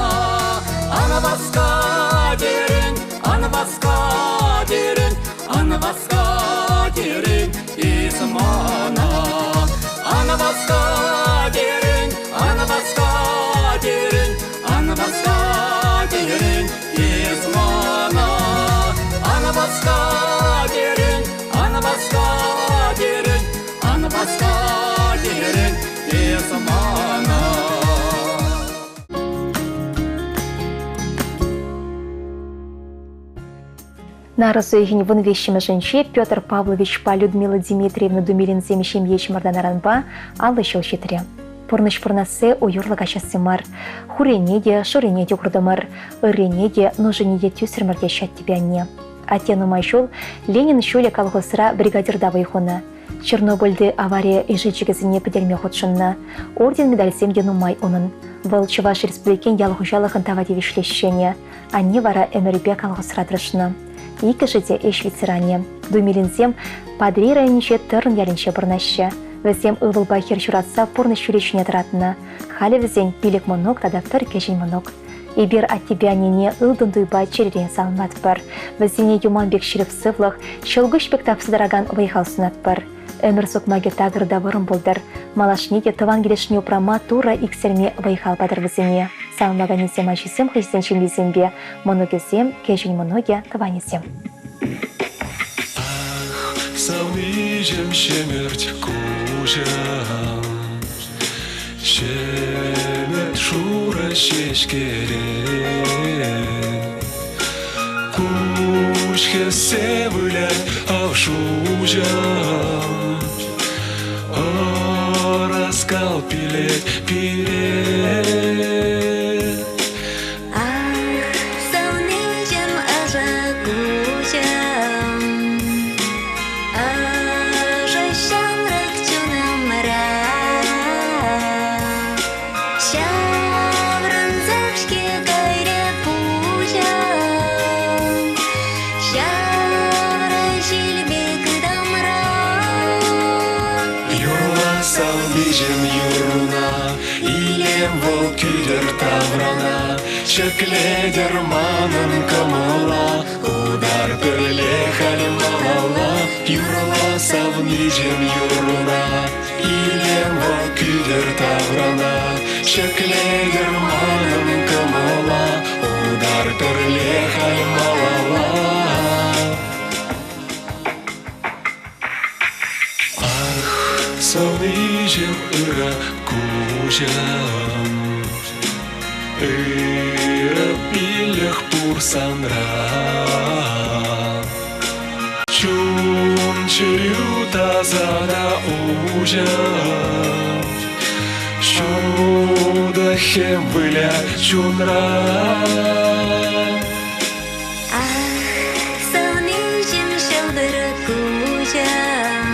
Speaker 5: Ан васка терӗн, ан васка терӗн, ан васка терӗн, эс мана. Ан васка терӗн, ан васка терӗн, ан васка терӗн, эс мана. Ан васка терӗн, ан васка терӗн, ан васка терӗн, эс мана.
Speaker 1: Нарӑс уйӑхӗн вунвиҫҫӗмӗшӗнче Петр Павловичпа Людмила Дмитриевна Думилинсем ҫемье чӑмӑртанӑранпа 50 ҫул ҫитрӗ. Пурнӑҫ пурӑнасси уйӑрлӑ каҫасси мар. Хурине те, шуррине те куртӑмӑр, ыррине те, нушине те тӳсрӗмӗр теҫҫӗ аттепе анне. Атте нумай ҫул Ленин ҫулӗ колхозра бригадирта вӑй хунӑ. Чернобыльти авари ишӗлчӗкӗсене пӗтерме хутшӑннӑ. Орден-медальсем те нумай унӑн. Вӑл Чӑваш Республикин ял хуҫалӑхӑн тава тивӗҫлӗ ӗҫченӗ. Анне вара ӗмӗрӗпе колхозра тӑрӑшнӑ. Иккӗшӗ те ӗҫ ветеранӗ. Думилинсем Патӑрьел районӗнче Тӑрӑн ялӗнче пурӑнаҫҫӗ. Вӗсем ывӑлпа хӗр ҫуратса пурнӑҫ ҫулӗ ҫине тӑратнӑ. Халӗ вӗсен пилӗк мӑнук тата пӗр кӗҫӗн мӑнук. Эпир аттепе аннене ылтӑн туйпа чӗререн саламлатпӑр. Вӗсене юман пек ҫирӗп сывлӑх, ҫӑлкуҫ пек тапса тӑракан вӑй-хал сунатпӑр. Ӗмӗр сукмакӗ такӑр та вӑрӑм пултӑр. Малашне те тӑван килӗшне упрама Турӑ иксӗлми вӑй-хал патӑр вӗсене. Саламлаканӗсем ачисем хӑйсен ҫемйисемпе, мӑнукӗсем, кӗҫӗн мӑнукӗ, тӑванӗсем.
Speaker 8: Ах, савниҫӗм ҫӗмӗрт куҫӑм, Ҫӗмӗрт шурӑ ҫеҫкерен. Куҫ хӗссе вылять ав шуҫӑм, Ӑраскал пилет пире.
Speaker 9: Ах, савниҫӗм ӑшӑ куҫӑм, Ӑшӑ ҫамрӑк чунӑмра. Ҫаврӑнсах-ҫке кайрӗ пуҫӑм, Ҫавра ҫил пек ытамра.
Speaker 8: Юрла, савниҫӗм, юрруна, Илем вӑл кӳтӗр таврана, Ҫӗклетӗр манӑн кӑмӑла. Утар пӗрле халь малалла, Юрла, савниҫӗм, юрруна. Илем вӑл кӳтӗр таврана, Ҫӗклетӗр манӑн кӑмӑла. Утар пӗрле халь малалла. Ах, савниҫӗм ыра куҫӑм, Ырӑ пиллӗх пур санра. Чун-чӗрӳ таса та уҫӑ, Ҫутӑ хӗм вылять чунра.
Speaker 9: Ах, савниҫӗм ҫӑлтӑр куҫӑм,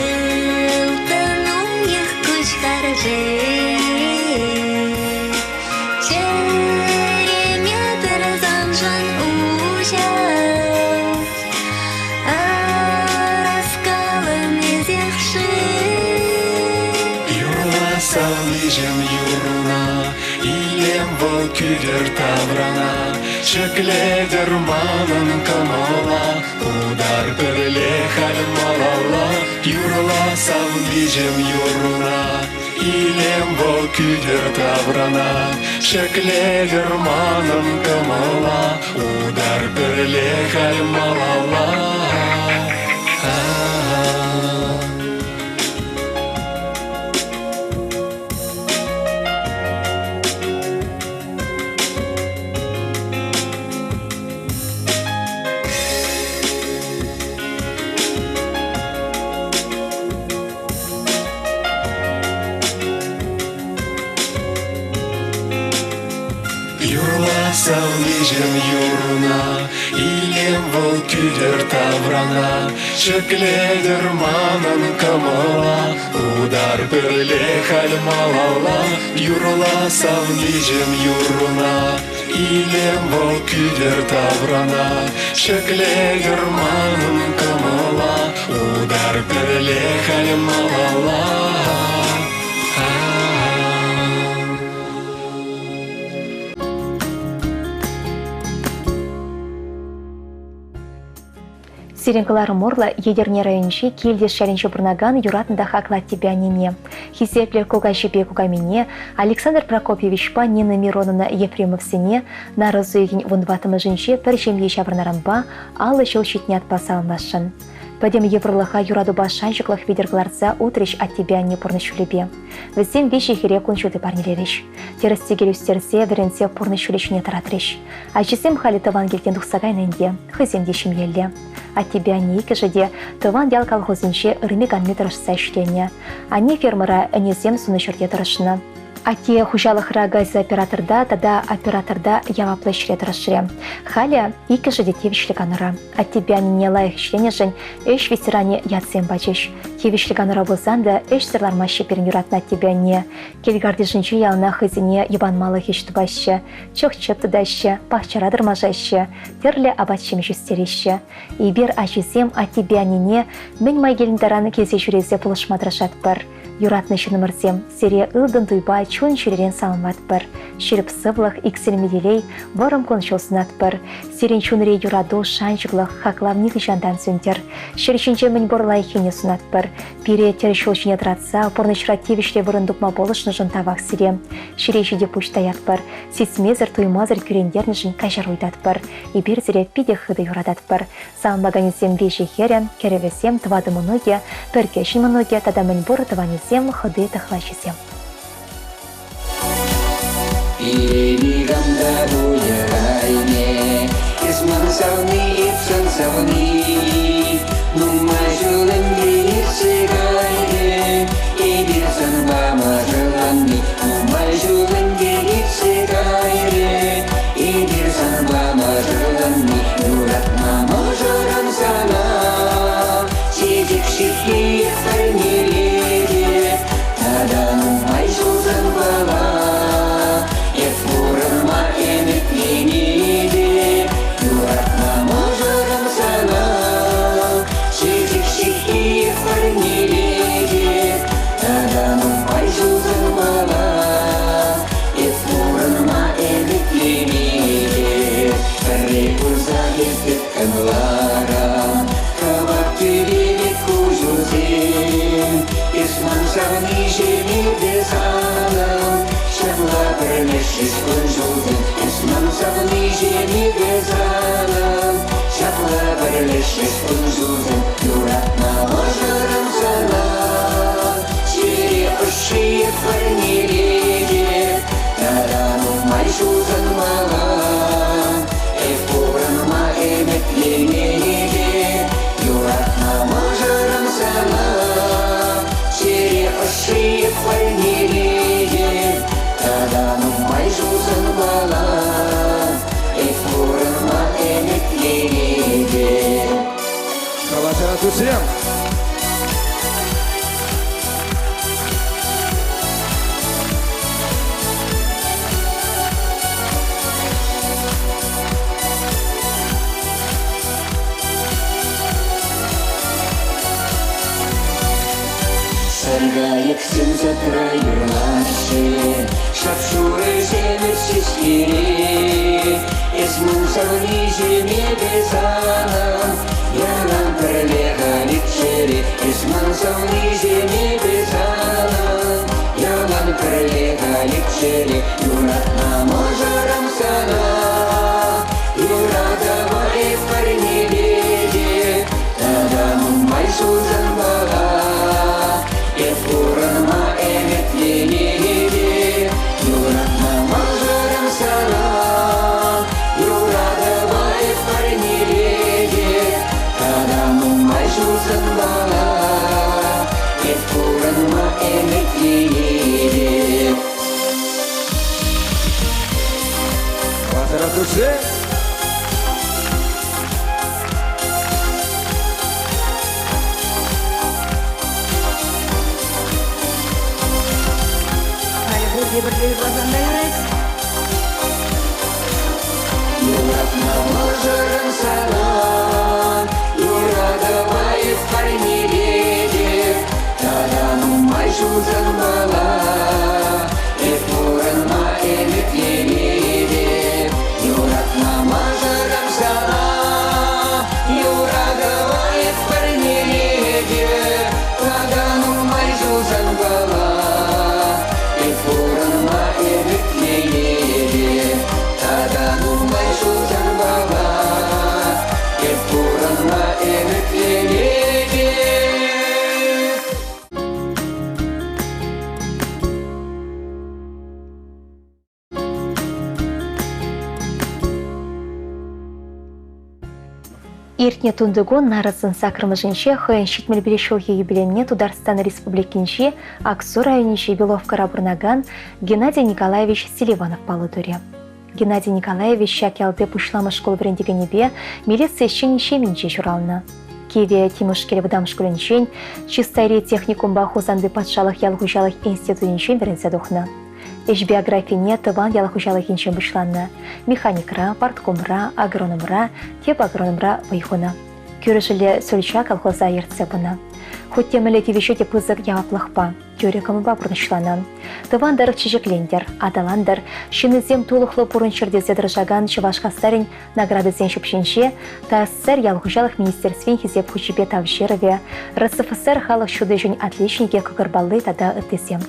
Speaker 9: Ылтӑн уйӑх куҫ харши. Чӗреме пӗр саншӑн уҫать, Ӑраскалӑм эсех-ши?
Speaker 8: Юрла, савниҫӗм, юрруна, Илем вӑл кӳтӗр таврана, Ҫӗклетӗр манӑн кӑмӑла. Утар пӗрле халь малалла, Юрла, савниҫӗм, юрруна. Илем вӑл кӳтӗр таврана, Ҫӗклетӗр манӑн кӑмӑла. Утар пӗрле халь малалла. Юрла, савниҫӗм, юрруна, Илем вӑл кӳтӗр таврана, Ҫӗклетӗр манӑн кӑмӑла. Утар пӗрле халь малалла, Юрла, савниҫӗм, юрруна. Илем вӑл кӳтӗр таврана, Ҫӗклетӗр манӑн кӑмӑла. Утар пӗрле халь малалла.
Speaker 1: Сирӗн кӑларӑм урлӑ Етӗрне районӗнчи Килтӗш ялӗнче пурӑнакан юратнӑ та хаклӑ аттепе аннене, хисеплӗ кукаҫипе кукамине Александр Прокопьевичпа Нина Мироновна Ефремовсене нарӑс уйӑхӗн вунтӑваттӑмӗшӗнче пӗр ҫемье ҫаврӑннӑранпа 50 ҫул ҫитнӗ ятпа саламласшӑн. Пӗтӗм йывӑрлӑха юратупа шанчӑклӑх витӗр кӑларса утрӗҫ аттепе анне пурнӑҫ ҫулӗпе. Вӗсем виҫӗ хӗре кун ҫути парнелерӗҫ. Тӗрӗс-тӗкел ӳстерсе, вӗренсе пурнӑҫ ҫулӗ ҫине тӑратрӗҫ. Ачисем халӗ тӑван килтен тухса кайнӑ ӗнтӗ, хӑйсем те ҫемьеллӗ. Аттепе анне иккӗшӗ те тӑван ял колхозӗнче ырми-канми тӑрӑшса ӗҫленӗ. Анне фермӑра ӗнесем сунӑ ҫӗрте тӑрӑшнӑ. Атте хуҫалӑхра газооператорта тата операторта яваплӑ ӗҫре тӑрӑшрӗ. Халӗ иккӗшӗ те тивӗҫлӗ канура. Аттепе аннене лайӑх ӗҫленӗшӗн ӗҫ ветеранӗ ятсем пачӗҫ. Тивӗҫлӗ канура пулсан та ӗҫсӗр лармаҫҫӗ пирӗн юратнӑ аттепе анне. Кил картишӗнче яланах хӑйсене йӑпанмалӑх ӗҫ тупаҫҫӗ, чӑх-чӗп тытаҫҫӗ, пахчара тӑрмашаҫҫӗ, тӗрлӗ апат-ҫимӗҫ ӳстереҫҫӗ. Эпир, ачисем, аттепе аннене мӗн май килнӗ таран килсе ҫӳресе пулӑшма тӑрӑшатпӑр. Юратнӑ ҫыннӑмӑрсем, сире ылтӑн туйпа чун-чӗререн саламлатпӑр. Ҫирӗп сывлӑх, иксӗлми телей, вӑрӑм кун-ҫул сунатпӑр. Сирӗн чунри юрату, шанчӑклӑх, хаклав нихӑҫантан сӳнтӗр. Ҫӗр ҫинче мӗнпур лайӑххине сунатпӑр. Пире тӗр ҫул ҫине тӑратса пурнӑҫра тивӗҫлӗ вырӑн тупма пулӑшнӑшӑн тавах сире. Ҫӗре ҫити пуҫ таятпӑр. Сисмесӗр, туймасӑр кӳрентернӗшӗн каҫару ыйтатпӑр. Эпир сире питӗ хытӑ юрататпӑр. Саламлаканӗсем виҫӗ хӗрӗ, кӗрӗвӗсем, тӑватӑ мӑнукӗ, пӗр кӗҫӗн мӑнукӗ тата мӗнпур тӑванӗсем, хӑти тӑхлачисем.
Speaker 4: Пире никам та пуйӑрайне, эс ман савни, эп сан савни. Нумай ҫул ӗнтӗ иртсе кайрӗ, эпир санпа мӑшӑрланни. Нумай ҫул ӗнтӗ иртсе кайрӗ, эпир санпа мӑшӑрланни. Юратма мӑшӑрӑм сана, чечек ҫыххи парнелетӗп. Тата нумай ҫул санпала эп пурӑнма ӗмӗтленетӗп. Юратма мӑшӑрӑм сана, чечек ҫыххи парнелетӗп. Тата нумай ҫул санпала эп пурӑнма ӗмӗтленетӗп. Пӗрре курса эп тыткӑнларам, кӑвак тӳпе пек куҫусем. Эс ман савниҫӗм эпӗ санӑн, ҫапла пӗрлешрӗҫ кун-ҫулсем. Эс ман савниҫӗм эпӗ санӑн, ҫапла пӗрлешрӗҫ кун-ҫулсем. Юратнӑ мӑшӑрӑм сана, чӗре ӑшши парнелетӗп. Тата нумай ҫул сӑнмалла, эп пурӑнма ӗмӗтленетӗп. Юратнӑ мӑшӑрӑм сана, чӗре ӑшши парнелетӗп. Тата нумай ҫул сӑнмалла, эп пурӑнма ӗмӗтленетӗп.
Speaker 10: Калаҫара туссем!
Speaker 4: Саркайӑксем садра юрлаҫҫӗ, шап-шурӑ ҫемӗҫ ҫеҫкере. Эс ман савниҫӗм, эпӗ санӑн, ялан пӗрле халиччӗре. Эс ман савниҫӗм, эпӗ санӑн, ялан пӗрле халиччӗре. Юратнӑ мӑшӑрӑм сана, юратӑва эп парнелетӗп. Тата нумай ҫулсанпала эп пурӑнма ӗмӗтленетӗп. Юратнӑ мӑшӑрӑм сана, юратӑва эп парнелетӗп. Тата нумай ҫулсанпала эп пурӑнма ӗмӗтленетӗп.
Speaker 10: Хватера души!
Speaker 7: Халӗ пурте пӗрле юрласан та юрать.
Speaker 4: Юратнӑ мӑшӑрӑм сана, юратӑва эп парнелетӗп. Тата нумай ҫулсан мала эп пурӑнма ӗмӗтленетӗп. Юратнӑ мӑшӑрӑм сана, юратӑва эп парнелетӗп. Тата нумай ҫулсан мала эп пурӑнма ӗмӗтленетӗп.
Speaker 1: Иртнӗ тунтикун нарӑсӑн саккӑрмӗшӗнче хӑйӗн 75 ҫулхи юбилейне Тутарстан Республикинчи Аксу районӗнчи Беловкӑра пурӑнакан Геннадий Николаевич Селиванов паллӑ турӗ. Геннадий Николаевич ҫак ялти пуҫламӑш шкул вӗрентекенӗпе милици ӗҫченӗн ҫемйинче ҫуралнӑ. Кивӗ Тимушкел вӑтам шкулӗнчен, Чистайри техникумпа Хусанти патшалӑх ял хуҫалӑх институтӗнчен вӗренсе тухнӑ. Ӗҫ биографине тӑван ял хуҫалӑхӗнчен пуҫланнӑ. Механикра, парткомра, агрономра, тӗп агрономра вӑй хунӑ. Кӳршӗллӗ Сульча колхоза ертсе пынӑ. Хуть те мӗнле тивӗҫе те пысӑк яваплӑхпа, тӳрӗ кӑмӑлпа пурнӑҫланӑ. Тӑван тӑрӑх чечеклентӗр, аталантӑр, ҫыннисем тулӑхлӑ пурӑнччӑр тесе тӑрӑшакан чӑваш хастарӗн наградисен ҫӳпҫинче ТАССР Ял хуҫалӑх министерствин Хисеп хучӗпе тав ҫырӑвӗ, РСФСР халӑх ҫутӗҫӗн отличникӗ кӑкӑрпалли тата ыттисем.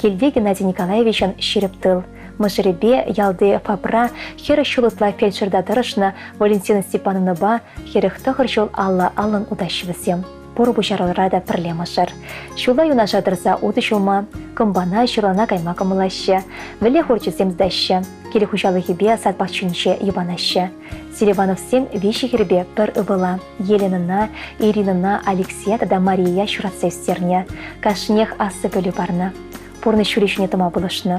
Speaker 1: Килте Геннадий Николаевичӑн ҫирӗп тыл. Мӑшӑрӗпе ялти ФАПра 40 ҫул ытла фельдшерта тӑрӑшнӑ Валентина Степановнӑпа 49 ҫул алла-аллӑн утаҫҫӗ вӗсем. Пур пуҫарулра та пӗрле мӑшӑр. Ҫулла юнашар тӑрса утӑ ҫулма, кӑмпана, ҫырлана кайма кӑмӑллаҫҫӗ, вӗлле хурчӗсем тытаҫҫӗ, кил хуҫалӑхӗпе сад пахчинче йӑпанаҫҫӗ. Селивановсем виҫӗ хӗрпе пӗр ывӑла, Еленӑна, Иринӑна, Алексея тата Мария ҫуратса ӳстернӗ. Кашнинех аслӑ пӗлӳ парнӑ. Пурнӑҫ ҫулӗ ҫине тӑма пулӑшнӑ.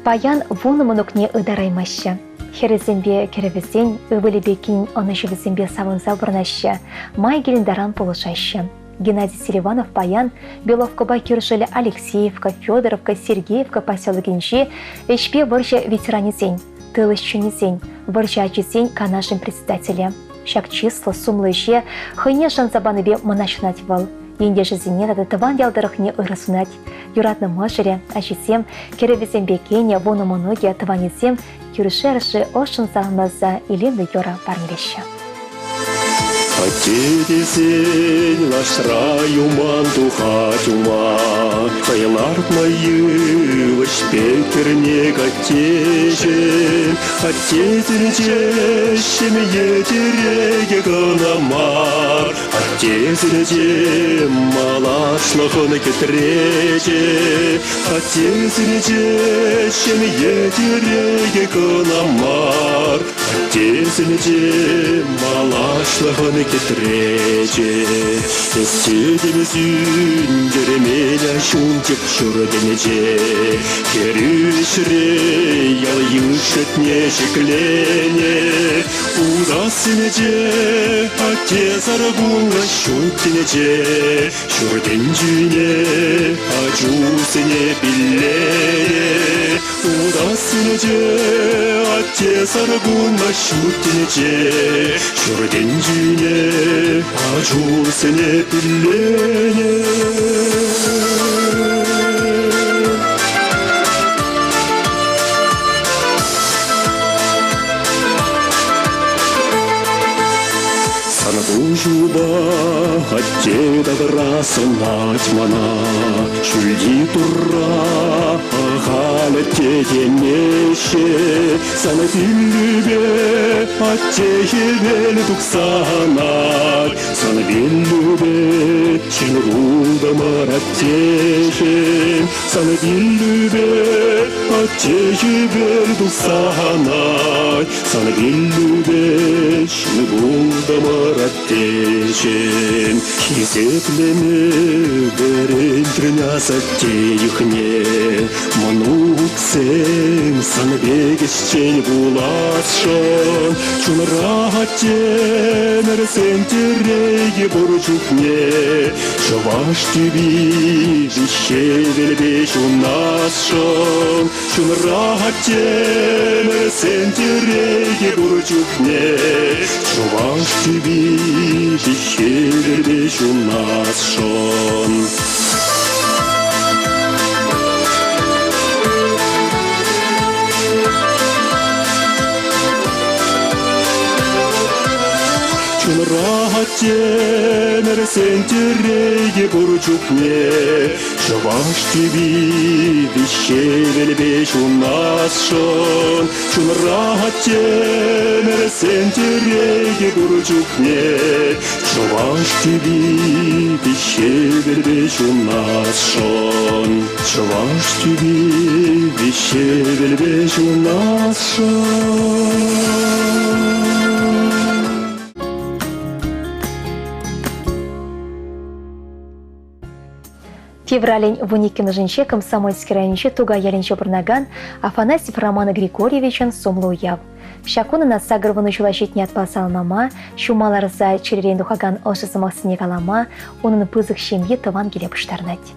Speaker 1: Паян вунӑ мӑнукне ытараймаҫҫӗ. Хӗрӗсемпе кӗрӗвӗсен, ывӑлӗпе кинӗн ӑнӑҫӑвӗсемпе савӑнса пурӑнаҫҫӗ, май килнӗ таран пулӑшаҫҫӗ. Геннадий Селиванов паян Беловкӑпа кӳршӗллӗ Алексеевка, Федоровка, Сергеевка поселокӗнчи ӗҫпе вӑрҫӑ ветеранӗсен, тыл ӗҫченӗсен, вӑрҫӑ ачисен канашӗн председателӗ. Ҫак чыслӑ, сумлӑ ӗҫе хӑйне шанса панипе мӑнаҫланать вӑл. Ентешӗсене тата тӑван ял тӑрӑхне ырӑ сунать. Юратнӑ мӑшӑрӗ, ачисем, кӗрӗвӗсемпе кинӗ, вунӑ мӑнукӗ, тӑванӗсем кӳршӗ-арши ӑшшӑн саламласа илемлӗ юрӑ парнелеҫҫӗ.
Speaker 11: Атте тесен лашра юман тухать ума, Хӑй лартнӑ йывӑҫ пек кӗрнек аттеҫӗм. Атте тӗнче ҫемье тӗрекӗ кӑна мар, Атте тӗнче малашлӑхӑн кӗтречӗ. Атте тӗнче ҫемье тӗрекӗ кӑна мар, Аттесенче малашлӑхӑн кӗтречӗ. Эссе сӳнтермен ҫунчӑк ҫуртӗнче. Хӗрӳ ӗҫре ял-йыш шутне ҫӗкленӗ. Утассинче атте саркунлӑ ҫут тӗнче. Ҫуртӗнчине ачусене пилленӗ. Утассинче атте саркунлӑ ҫут тӗнче. Ҫуртӗнчине ачусене пилленӗ. Сан куҫупа атте тавра сӑнать мана, Ҫӳлти Турра ахаль атте темеҫҫӗ. Сан пиллӳпе атте хӗвел тухса анать, Сан пиллӳпе ҫын пултӑмӑр аттеҫӗм. Сан пиллӳпе атте хӗвел тухса анать, Сан пиллӳпе ҫын пултӑмӑр аттеҫӗм. Хисеплеме вӗрентрӗн асатте йӑхне. Мӑнуксем сан пек ӗҫчен пуласшӑн. Чунра аттемӗрсен тӗрекӗ пур чухне Чӑваш тӳпи виҫҫе ҫунасшӑн. Чунра аттемӗрсен тӗрекӗ пур чухне Чӑваш тӳпи хӗвелпе ҫунасшӑн. Чунра аттемӗрсен тӗрекӗ пур чухне Чӑваш тӳпи виҫҫе ҫунасшӑн. Чунра аттемӗрсен тӗрекӗ пур чухне Чӑваш тӳпи виҫҫе ҫунасшӑн. Чӑваш тӳпи виҫҫе ҫунасшӑн.
Speaker 1: Февралӗн вуниккӗмӗшӗнче Комсомольски районӗнчи Тукай ялӗнче пурӑнакан Афанасьев Роман Григорьевичӑн сумлӑ уяв. Ҫак кун ӑна 80 ҫула ҫитнӗ ятпа саламлама, ҫума ларса чӗререн тухакан ӑшӑ сӑмахсене калама унӑн пысӑк ҫемйи тӑван киле пуҫтарӑнать.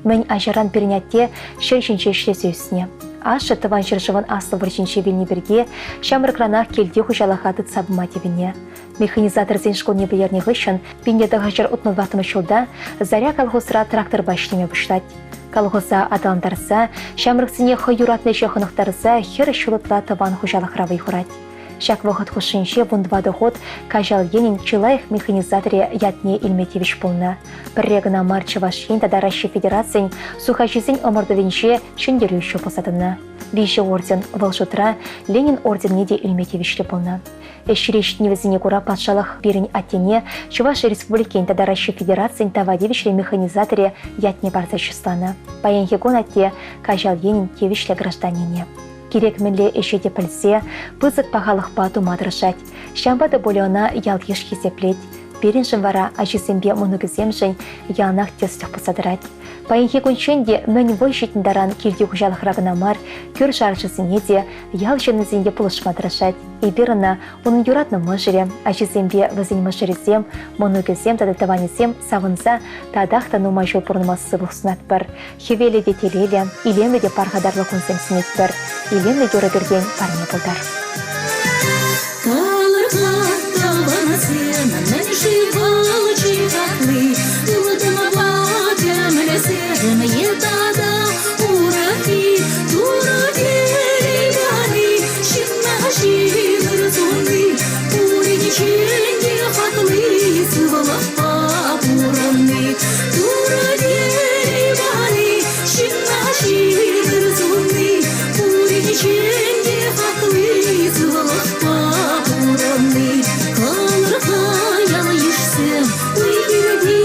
Speaker 1: Мӗн ачаран пирӗн атте ҫӗр ҫинче ӗҫлесе ӳснӗ. Ашшӗ Тӑван ҫӗршывӑн Аслӑ вӑрҫинче вилнӗ пирки ҫамрӑкранах килти хуҫалӑха тытса пыма тивнӗ. Механизаторсен шкулне пӗтернӗ хыҫҫӑн 1964 ҫулта Заря колхозра тракторпа ӗҫлеме пуҫлать. Колхоза аталантарса, ҫамрӑксене хӑй юратнӑ ӗҫе хӑнӑхтарса хӗр ҫул ытла тӑван хуҫалӑхра вӑй хурать. Ҫак вӑхӑт хушшинче вунтӑватӑ хут Каҫал енӗн чи лайӑх механизаторӗ ятне илме тивӗҫ пулнӑ. Пӗрре кӑна мар Чӑваш Ен тата Раҫҫей Федерацийӗн сухаҫисен ӑмӑртӑвӗнче ҫӗнтерӳҫӗ пулса тӑнӑ. Виҫӗ орден, вӑл шутра Ленин орденне те илме тивӗҫлӗ пулнӑ. Ӗҫре ҫитӗнӗвӗсене кура патшалӑх пирӗн аттене Чӑваш Республикин тата Раҫҫей Федерацийӗн тава тивӗҫлӗ механизаторӗ ятне парса чысланӑ. Паянхи кун атте Каҫал енӗн тивӗҫлӗ гражданинӗ. Кирек мӗнле ӗҫе те пӗлсе, пысӑк пахалӑхпа тума тӑрӑшать. Ҫавӑнпа та пулӗ ӑна ял-йыш хисеплет. Пирӗншӗн вара ачисемпе мӑнукӗсемшӗн яланах тӗслӗх пулса тӑрать. Паянхи кунччен те мӗн вӑй ҫитнӗ таран килти хуҫалӑхра кӑна мар, кӳршӗ-аршӑсене те, ял ҫыннисене те пулӑшма тӑрӑшать. Эпир ӑна унӑн юратнӑ мӑшӑрӗ, ачисемпе вӗсен мӑшӑрӗсем, мӑнукӗсем тата тӑванӗсем савӑнса татах та нумай ҫул пурӑнма сывлӑх сунатпӑр. Хӗвелӗ те телейлӗ, илемлӗ те пархатарлӑ кунсем сӗнетпӗр. Илемлӗ юрӑ пиртен парне пултӑр.
Speaker 2: Калӑр-ха, тӑвансем, мӗн-ши вӑл чи хакли? Ылтӑнпа кӗмӗлсем е тата урӑххи? Турӑ телей пани, ҫынна ҫын туни, пуринчен те хакли сывлӑхпа пурӑнни. Турӑ телей пани, ҫынна ҫын туни, пуринчен те хакли сывлӑхпа пурӑнни. Калӑр-ха, ял-йышсем, уй-хирти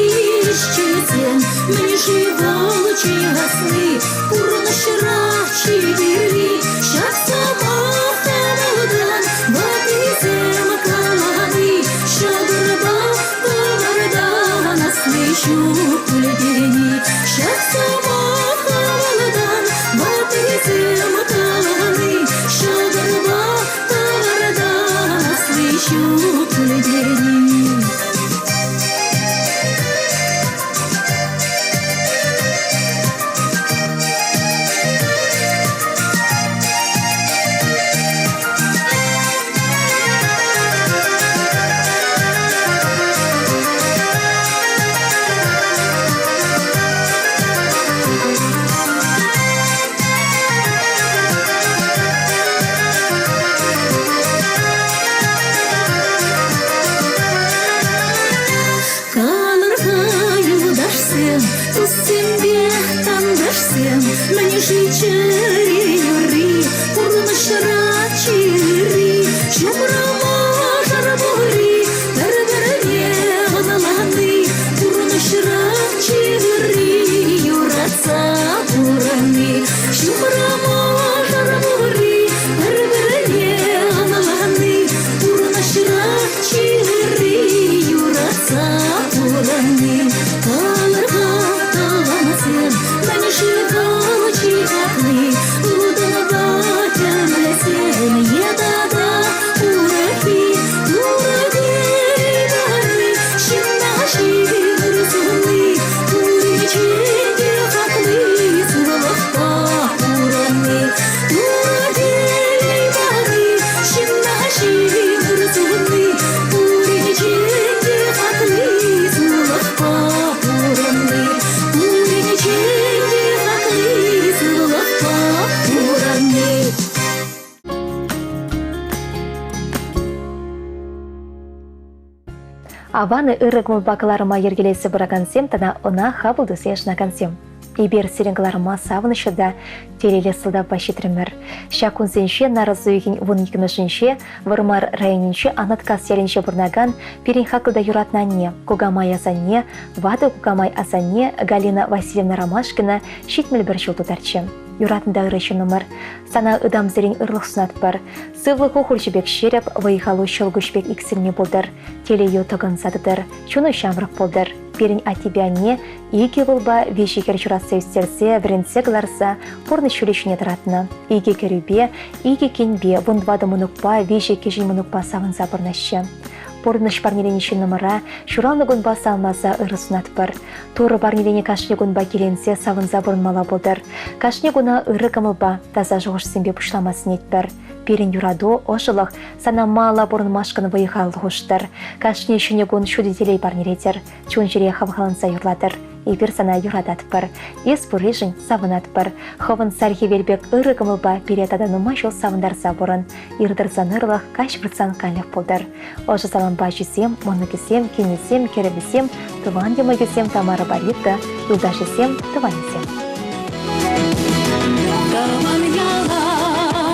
Speaker 2: ӗҫченсем, мӗн-ши вӑл чи асли, пурнӑҫра чи кирли? Ҫак сӑмах тавӑлтан ваттисем калани, ҫӑкӑрпа кӑвартан асли ҫук пуль тени. Ҫак сӑмах тавӑлтан ваттисем калани, ҫӑкӑрпа кӑвартан асли ҫук пуль тени. Калӑр-ха, юлташсем, туссемпе тантӑшсем, мӗн-ши чӗре юрри, пурнӑҫра чири, ҫумра мӑшӑр пурри, пӗр-пӗрне ӑнланни, пурнӑҫра чири, юратса пурӑнни, ҫумра мӑшӑр пурри, пӗр-пӗрне ӑнланни, пурнӑҫра чири, юратса пурӑнни. Калӑр-ха, тӑвансем, мӗн-ши вӑл чи хакли, ылтӑнпа кӗмӗлсем е тата урӑххи, Турӑ телей ҫынна ҫывӑр сунни, пуринчен те хакли сывлӑхпа пурӑнни. Турӑ телей пани, ҫынна ҫывӑр сунни, пуринчен те хакли сывлӑхпа пурӑнни. Пуринчен те хакли сывлӑхпа пурӑнни.
Speaker 1: Аван ырӑ кӑмӑлпа кӑларӑма йӗркелесе пыракансем тата ӑна хапӑл туса йышӑнакансем. Эпир сирӗн кӑларӑма савӑнӑҫлӑ та телейлӗ сӑлтавпа ҫитрӗмӗр. Ҫак кунсенче нарӑс уйӑхӗн вуниккӗмӗшӗнче Вӑрмар районӗнчи Анаткас ялӗнче пурӑнакан пирӗн хаклӑ та юратнӑ анне, кукамай асанне, ватӑ кукамай асанне Галина Васильевна Ромашкина 71 ҫул тутарчӗ. Юратнӑ та ырӑ ҫыннӑмӑр. Сана ытамсерен ырлӑх сунатпӑр. Сывлӑху хурҫӑ пек ҫирӗп, вӑй-халу ҫӑлкуҫ пек иксӗлми пултӑр. Телейӳ тӑкӑнса тӑтӑр, чуну ҫамрӑк пултӑр. Пирӗн аттепе анне икӗ ывӑлпа виҫӗ хӗр ҫуратса ӳстерсе, вӗрентсе кӑларса пурнӑҫ ҫулӗ ҫине тӑратнӑ. Икӗ кӗрӳпе, икӗ кинпе, вунтӑватӑ мӑнукпа, виҫӗ кӗҫӗн мӑнукпа савӑнса пурӑнаҫҫӗ. Пурнӑҫ парнеленӗ ҫыннӑмӑра ҫуралнӑ кунпа саламласа ырӑ сунатпӑр. Турӑ парнеленӗ кашни кунпа киленсе савӑнса пурӑнмалла пултӑр. Кашни куна ырӑ кӑмӑлпа, таса шухӑшсемпе пуҫлама сӗнетпӗр. Пирӗн юрату, ӑшӑлӑх сана мала пурӑнмашкӑн вӑй-хал хуштӑр. Кашни ҫӗнӗ кун ҫутӑ телей парнелетӗр, чун-чӗре хавхаланса юрлатӑр. Эпир сана юрататпӑр. Эс пурришӗн савӑнатпӑр. Хӑвӑн сар хӗвел пек ырӑ кӑмӑлпа пире тата нумай ҫул савӑнтарса пурӑн. Ир тӑрсан ырлӑх, каҫ выртсан канлӗх пултӑр. Ӑшӑ салампа ачисем, мӑнукӗсем, кинӗсем, кӗрӗвӗсем, тӑван йӑмӑкӗсем Тамарӑпа Рита, юлташӗсем, тӑванӗсем.
Speaker 2: Тӑван яла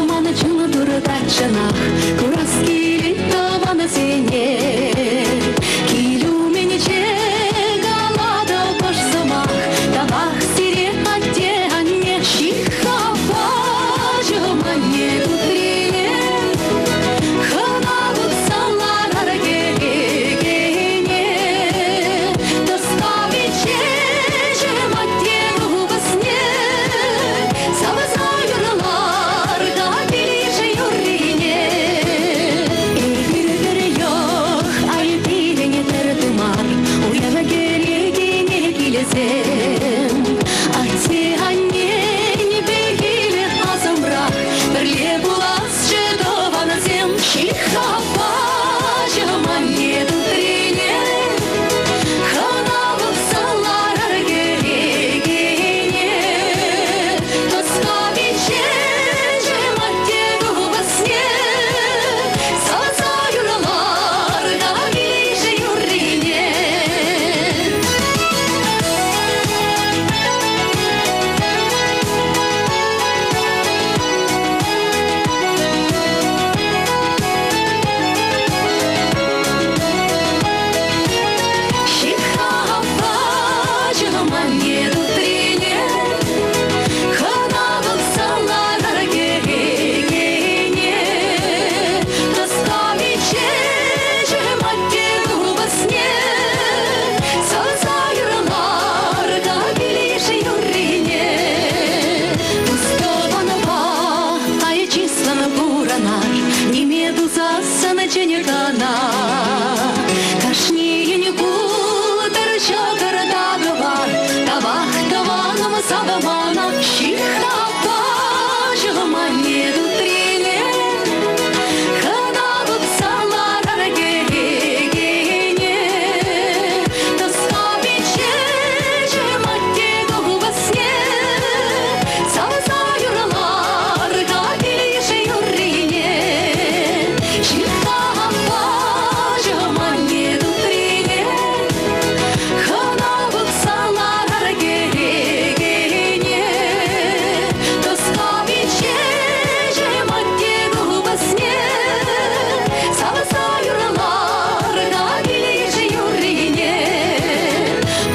Speaker 2: ман чун туртать чӑнах, курас килет тӑвансене. Кил умӗнче калатӑп ӑш сӑмах, тавах сире атте-анне ҫыххапа чӑманне тутрине. Хӑна пӑхса ларар кӗрекене, тӑсса пиччеҫӗм атте купӑсне, савса юрлар капилӗш юррине. Эпир пӗр йӑх, ай пирӗн пӗр тымар, уяв кӗрекене килсем. Атте-аннен пехилӗ асӑмрах, пӗрле пуласчӗ тӑвансем. Ҫыххапа чӑманне тутрине, хӑна пӑхса ларар кӗрекене. Тӑсса пиччеҫӗм атте купӑсне, саса юрлар та килӗшӗ юррине. Ҫыххапа чӑманне тутрине, хӑна пӑхса ларар кӗрекене. Тӑсса пиччеҫӗм атте купӑсне, саса юрлар та килӗш юррине. Тус-тӑванпа ай чыслӑн пурӑнар, ниме тусассӑн чӗнӗ кӑна. Кашнийӗн пултӑр ҫӑкӑр та кӑвар, тавах тӑванӑм савмана. Ҫыххапа ҫӑманне тутрине, хӑна пӑхса ларар кӗрекене. Тӑсса пиччеҫӗм атте купӑсне, савса юрлар килӗш юррине. Ҫыххапа ҫӑманне тутрине, хӑна пӑхса ларар кӗрекене. Тӑсса пиччеҫӗм атте купӑсне, савса юрлар килӗш юррине.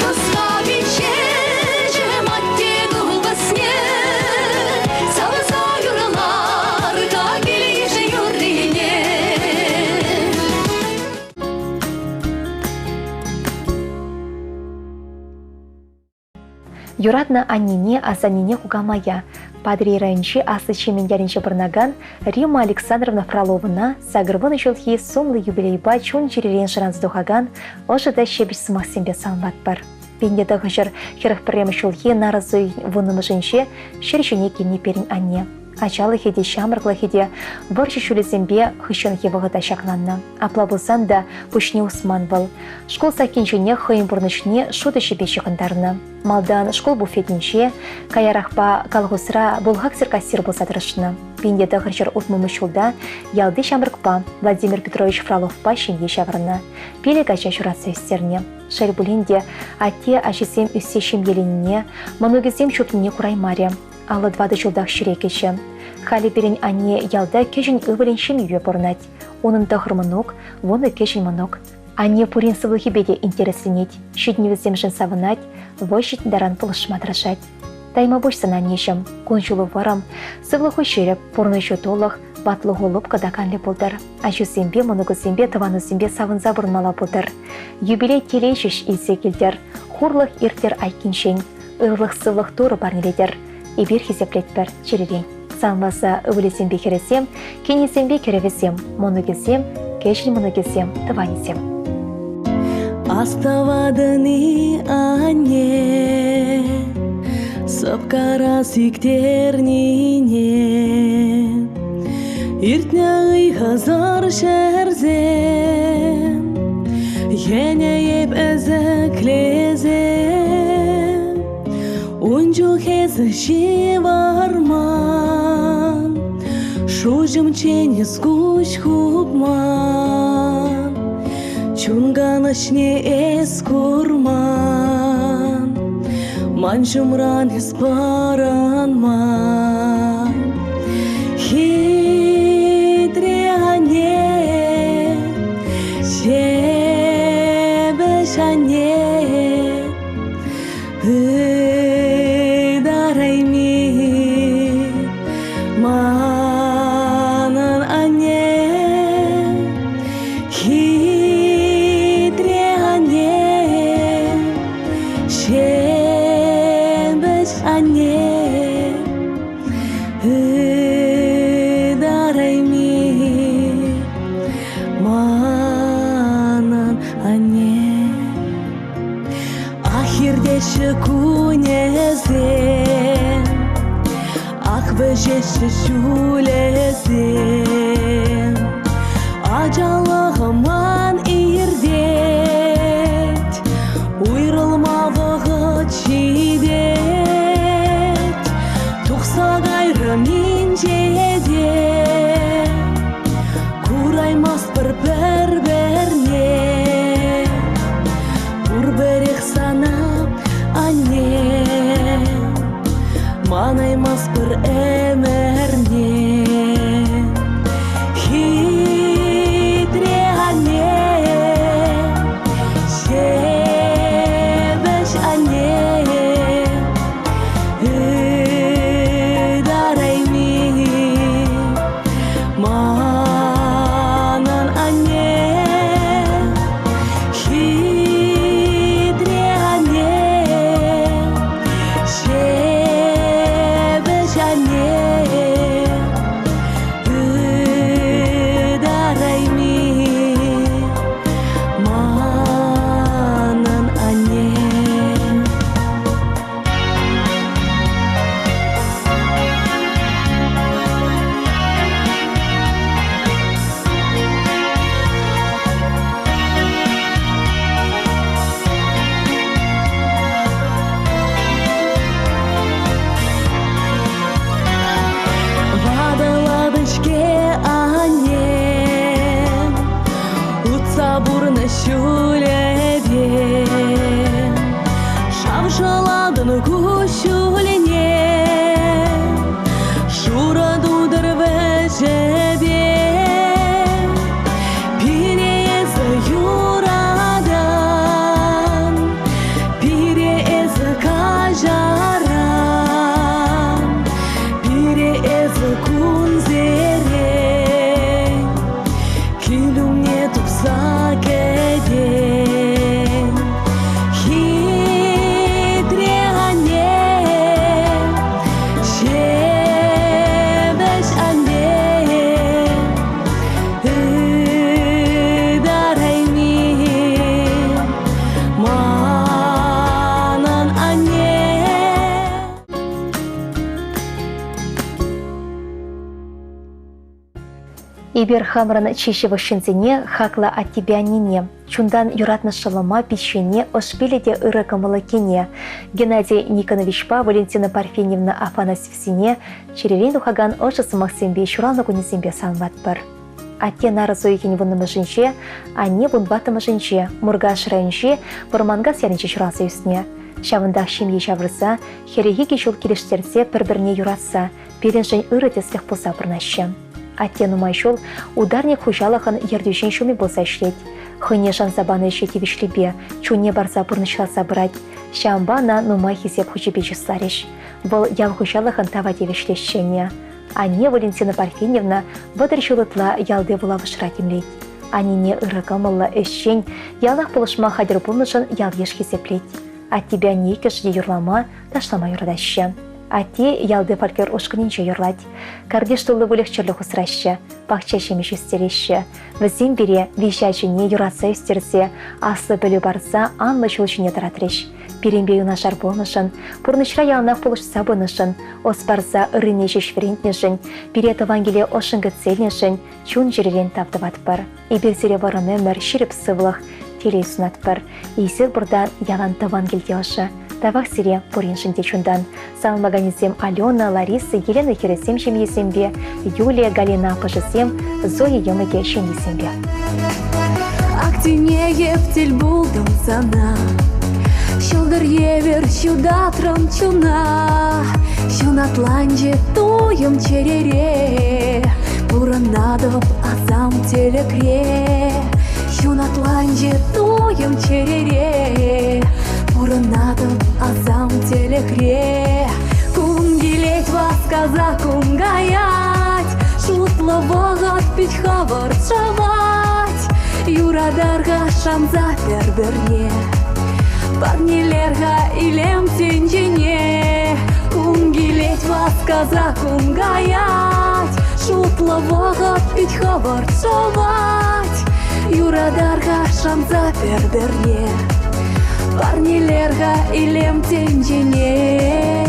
Speaker 2: Тӑсса пиччеҫӗм атте купӑсне, савса юрлар килӗш юррине.
Speaker 1: Юратнӑ аннене, асаннене кукамая Патӑрьел районӗнчи Аслӑ Чемен ялӗнче пурӑнакан Римма Александровна Фроловӑна 80 ҫулхи сумлӑ юбилейпа чун-чӗререн шӑранса тухакан ӑшӑ та ҫепӗҫ сӑмахсемпе саламлатпӑр. 1941 ҫулхи нарӑс уйӑхӗн вуннӑмӗшӗнче ҫӗр ҫине килнӗ пирӗн анне. Ачалӑхӗ те, ҫамрӑклӑхӗ те вӑрҫӑ ҫулӗсемпе хыҫҫӑнхи вӑхӑта ҫакланнӑ. Апла пулсан та пуҫне усман вӑл. Шкул саккинченех хӑйӗн пурнӑҫне шут ӗҫӗпе ҫыхӑнтарнӑ. Малтан шкул буфетӗнче, каярахпа колхозра бухгалтер-кассир пулса тӑрӑшнӑ. 1960 ҫулта ялти ҫамрӑкпа Владимир Петрович Фроловпа ҫемье ҫавӑрнӑ. Пилӗк ача ҫуратса ӳстернӗ. Шел пулин те, атте ачисем ӳссе ҫемьеленнине, мӑнукӗсем ҫутнине кураймарӗ. 54 ҫултах ҫӗре кӗчӗ. Халӗ пирӗн анне ялта кӗҫӗн ывӑлӗн ҫемйипе пурӑнать. Унӑн тӑхӑр мӑнук, вунӑ кӗҫӗн мӑнук. Анне пурин сывлӑхӗпе те интересленет, ҫитӗнӗвӗсемшӗн савӑнать, вӑй ҫитнӗ таран пулӑшма тӑрӑшать. Тайма пуҫ сана, аннеҫӗм, кун-ҫулу вӑрӑм, сывлӑху ҫирӗп, пурнӑҫу тулӑх, ватлӑху лӑпкӑ та канлӗ пултӑр. Ачусемпе, мӑнукусемпе, тӑванусемпе савӑнса пурӑнмалла пултӑр. Юбилей телей ҫеҫ илсе килтӗр, хурлӑх ирттӗр айккинчен, ырлӑх-сывлӑх Турӑ парнелетӗр. Эпир хисеплетпӗр чӗререн. Саламласа ывӑлӗсемпе хӗрӗсем, кинӗсемпе кӗрӗвӗсем, мӑнукӗсем, кӗҫӗн мӑнукӗсем, тӑванӗсем.
Speaker 2: Астӑватӑн-и, анне, сӑпкара сиктернине? Иртнӗ ыйхӑсӑр ҫӗрсем, йӗнӗ эп ӗсӗклесе. Ун чух эсӗ ҫывӑрман, Шуҫӑмччен эс куҫ хупман, Чун канӑҫне эс курман, Ман ҫумран эс пӑрӑнман. Хитре анне, ҫепӗҫ анне, Ытарайми манӑн анне, хитре анне, ҫепӗҫ анне, ытарайми манӑн анне. Ах, иртеҫҫӗ кунӗсем, Ах, вӗҫеҫҫӗ ҫулӗсем. Ачалӑхӑм ман иртет, Уйрӑлма вӑхӑт ҫитет. Тухса кайрӑм инҫете, Кураймастпӑр пӗр-пӗрне. Пурпӗрех сана, анне, Манаймастпӑр ӗмӗрне. Хитре анне, ҫепӗҫ анне, Ытарайми манӑн анне. Хитре анне, ҫепӗҫ анне, ытарайми манӑн анне. Ватӑлатӑн-ҫке анне, утса пурнӑҫ ҫулӗпе. Шавшӑлатӑн куҫҫульне, шурӑ тутӑр вӗҫӗпе. Пире эсӗ юратан, пире эсӗ каҫаран, пире эсӗ кунсерен кил умне тухса кӗтен. Хитре анне, ҫепӗҫ анне, ытарайми манӑн анне.
Speaker 1: Эпир хамӑрӑн чи ҫывӑх ҫынсене, хаклӑ аттепе аннене, чунтан юратнӑ шӑллӑма, пиччене, ӑш-пилӗ те ырӑ кӑмӑллӑ кине, Геннадий Никоновичпа Валентина Парфеньевна Афанасьевсене чӗререн тухакан ӑшӑ сӑмахсемпе ҫуралнӑ кунӗсемпе саламлатпӑр. Атте нарӑс уйӑхӗн вуннӑмӗшӗнче, анне вунтӑваттӑмӗшӗнче Муркаш районӗнчи Вӑрманкас ялӗнче ҫуралса ӳснӗ. Ҫавӑнтах ҫемье ҫавӑрса, хӗрӗхе ҫул килӗштерсе пӗр-пӗрне юратса, пирӗншӗн ырӑ тӗслӗх пулса пурӑнаҫҫӗ. Атте нумай ҫул ударник хуҫалӑхӑн ертӳҫин ҫумӗ пулса ӗҫлет. Хӑйне шанса панӑ ӗҫе тивӗҫлипе, чунне парса пурнӑҫласа пырать. Ҫавӑнпа ӑна нумай хисеп хучӗпе чысларӗҫ. Вӑл ял хуҫалӑхӑн тава тивӗҫлӗ ӗҫченӗ. Анне Валентина Парфеньевна 30 ҫул ытла ялти вулавӑшра тимлет. Аннене ырӑ кӑмӑллӑ, ӗҫчен, ялах пулӑшма хатӗр пулнӑшӑн ял-йыш хисеплет. Аттепе анне иккӗшӗ те юрлама, ташлама юратаҫҫӗ. Атте ялти фольклор ушкӑнӗнче юрлать. Картиш тулли выльӑх-чӗрлӗх усраҫҫӗ, пахча ҫимӗҫ ӳстереҫҫӗ. Вӗсем пире, виҫ ачине, юратса ӳстерсе, аслӑ пӗлӳ парса анлӑ ҫул ҫине тӑратрӗҫ. Пирӗнпе юнашар пулнӑшӑн, пурнӑҫра яланах пулӑшса пынӑшӑн, ӑс парса ыррине ҫеҫ вӗрентнӗшӗн, пире тӑван киле ӑшшӑн кӗтсе илнӗшӗн чун-чӗререн тав тӑватпӑр. Эпир сире вӑрӑм ӗмӗр, ҫирӗп сывлӑх, телей сунатпӑр. Эсир пуртан ялан тӑван килте ӑшӑ. Тавах сире пуриншӗн те чунтан. Саламлаканӗсем Алена, Лариса, Елена хӗрӗсем ҫемйисемпе, Юлия, Галина аппӑшӗсем, Зоя йӑмӑкӗ ҫемйисемпе.
Speaker 2: Актине еп тӗл пултӑм сана, Ҫӑлтӑр евӗр ҫутатрӑм чуна, Ҫунатланчӗ туйӑм чӗрере, Пурӑнатӑп асам тӗлӗкре. Ҫунатланчӗ туйӑм чӗрере, Пурӑнатӑп асам тӗлӗкре. Кун килет васкаса, кун каять, Шутлӑ вӑхӑт пит хӑвӑрт шӑвать. Юратар-ха шанса пӗр-пӗрне, Парнелер-ха илем тӗнчене. Кун килет васкаса, кун каять, Шутлӑ вӑхӑт пит хӑвӑрт шӑвать. Юратар-ха шанса пӗр-пӗрне, Парнелер-ха илем тӗнчене.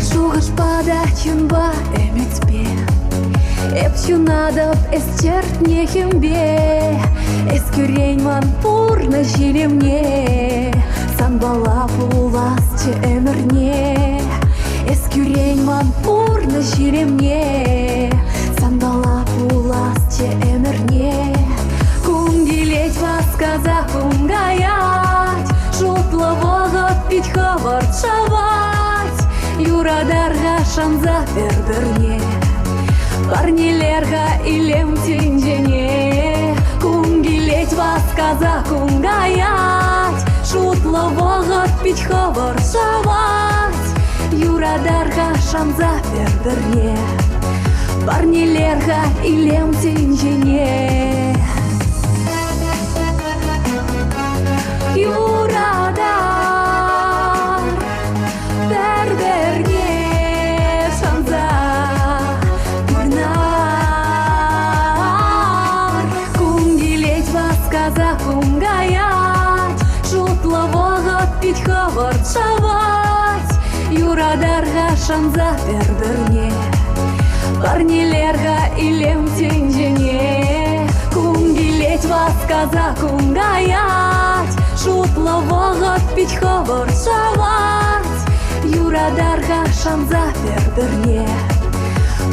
Speaker 2: Шухӑшпа та чунпа ӗмӗтпе Эп ҫунатӑп эс чӗртнӗ хӗмпе Эс кӳрен ман пурнӑҫ илемне Санпала пуласчӗ ӗмӗрне Эс кӳрен ман пурнӑҫ илемне Санпала пуласчӗ ӗмӗрне Кун килет васкаса кун каять Шутлӑ вӑхӑт пит хӑвӑрт шӑвать Юратар-ха шанса пӗр-пӗрне Парнелер-ха илем тӗнчене Кун килет васкаса кун каять Шутлӑ вӑхӑт пит хӑвӑрт шӑвать Юратар-ха шанса пӗр-пӗрне Парнелер-ха илем тӗнчене Юратар пӗр-пӗрне шанса пурнар. Кун килет васкаса, кун каять, шутлӑ вӑхӑт пит хӑвӑрт шӑвать. Юратар-ха шанса пӗр-пӗрне, парнелер-ха илем тӗнчене. Кун килет васкаса, кун каять, шутлӑ вӑхӑт пит хӑвӑрт шӑвать. Юратар-ха шанса пӗр-пӗрне,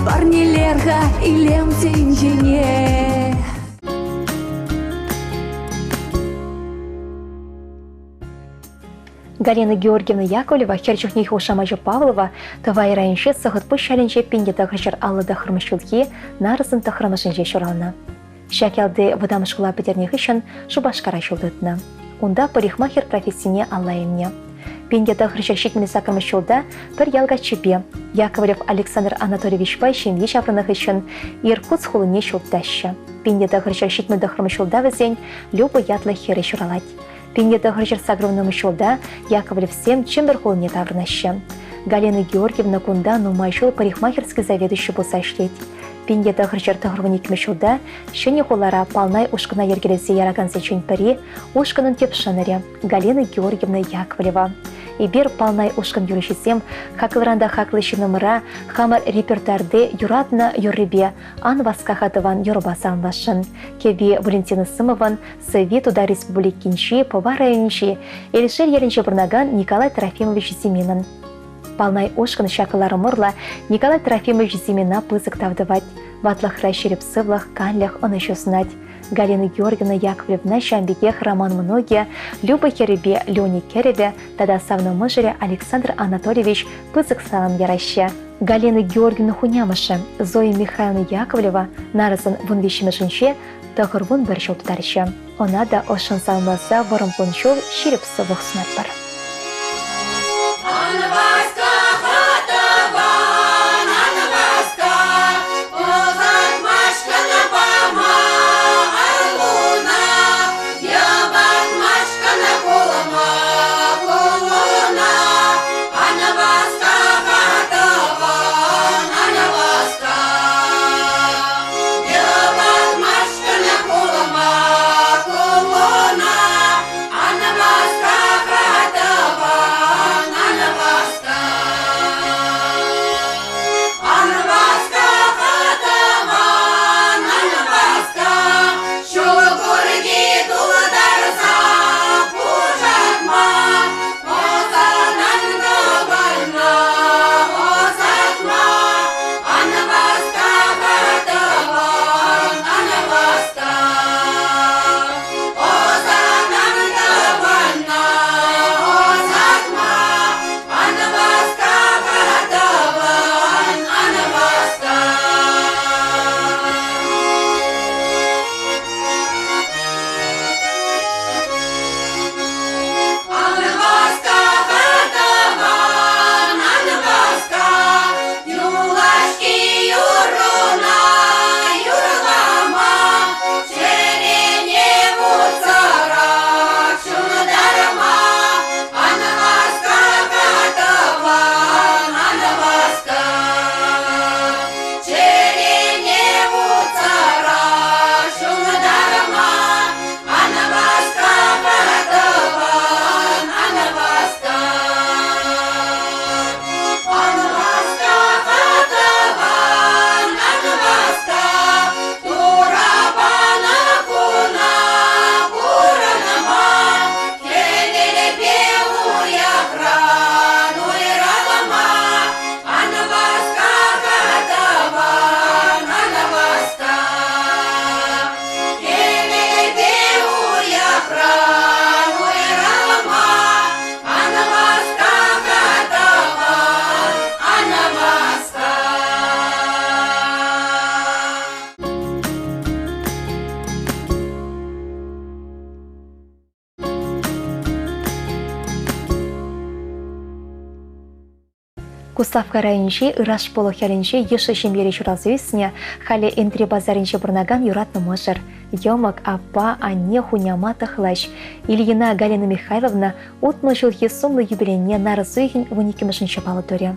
Speaker 2: парнелер-ха илем тӗнчене.
Speaker 1: Галина Георгиевна Яковлева хӗр чухнехи хушамачӗ Павлова Тӑвай районӗнчи Сӑхӑтпуҫ ялӗнче 1959 ҫулхи нарӑсӑн тӑххӑрмӗшӗнче ҫуралнӑ. Ҫак ялти вӑтам шкула пӗтернӗ хыҫҫӑн Шупашкара ҫул тытнӑ. Унта парикмахер профессине алла илнӗ. 1978 ҫулта пӗр ял каччипе Яковлев Александр Анатольевичпа ҫемье ҫаврӑннӑ хыҫҫӑн Иркутск хулине ҫул тытаҫҫӗ. 1979 ҫулта вӗсен Люба ятлӑ хӗрӗ ҫуралать. 1980 ҫулта Яковлевсем Чӗмпӗр хулине таврӑнаҫҫӗ. Галина Георгиевна кунта нумай ҫул парикмахерски заведующи пулса ӗҫлет. 1992 ҫулта Ҫӗнӗ хулара Палнай ушкӑна йӗркелесе яракансенчен пӗри ушкӑнӑн тӗп шӑнӑрӗ Галина Георгиевна Яковлева. Эпир Палнай ушкӑн юрӑҫисем хаклӑран та хаклӑ ҫыннӑмӑра хамӑр репертуарти юратнӑ юррипе Ан васка-ха тӑван юрӑпа саламласшӑн. Кӗвви Валентина Сымован Сӑвви Тутар Республикинчи Пӑва районӗнчи Элшел ялӗнче пурӑнакан Николай Трофимович Зиминӑн. Палнай ушкӑн ҫак кӑларӑм урлӑ Николай Трофимович Зимина пысӑк тав тӑвать. Ватлӑхра ҫирӗп сывлӑх, канлӗх, ӑнӑҫу сунать. Галина Георгиевна Яковлевна ҫавӑн пекех Роман мӑнукӗ, Люба хӗрӗпе Леня кӗрӗвӗ тата савнӑ мӑшӑрӗ Александр Анатольевич пысӑк салам яраҫҫӗ. Галина Георгиевна хунямӑшӗ Зоя Михайловна Яковлева нарӑсӑн вунвиҫҫӗмӗшӗнче 91 ҫул тутарчӗ. Ӑна та ӑшшӑн саламласа вӑрӑм кун-ҫул ҫирӗп сывлӑх сунатпӑр. Куславкка районӗнчи Ырашпулӑх ялӗнче йышлӑ ҫемьере ҫуралса ӳснӗ, халӗ Энтри пасарӗнче пурӑнакан юратнӑ мӑшӑр. Йӑмӑк, аппа, анне, хуняма, тӑхлач. Ильина Галина Михайловна 60 ҫулхи сумлӑ юбилейне нарӑс уйӑхӗн вуниккӗмӗшӗнче паллӑ турӗ.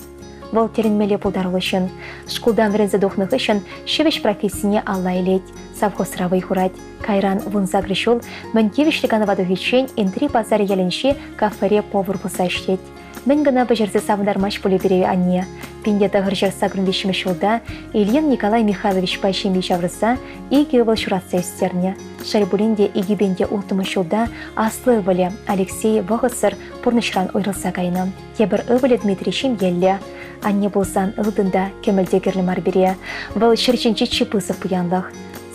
Speaker 1: Вӑл тӗлӗнмелле пултаруллӑ ҫын. Шкултан вӗренсе тухнӑ хыҫҫӑн ҫӗвӗҫ профессине алла илет, совхозра вӑй хурать. Кайран вунсакӑр ҫул мӗн тивӗҫлӗ канӑва тухиччен Энтри пасарӗ ялӗнчи кафере повар пулса ӗҫлет. Мӗн кӑна пӗҫерсе савӑнтармасть пулӗ пире анне. 1983 ҫулта Ильин Николай Михайловичпа ҫемье ҫавӑрса икӗ ывӑл ҫуратса ӳстернӗ. Шел пулин те 2006 ҫулта аслӑ ывӑлӗ Алексей вӑхӑтсӑр пурнӑҫран уйрӑлса кайнӑ. Тепӗр ывӑлӗ Дмитрий ҫемьеллӗ. Анне пулсан ылтӑн та, кӗмӗл те кирлӗ мар пире. Вӑл ҫӗр ҫинчи чи пысӑк пуянлӑх.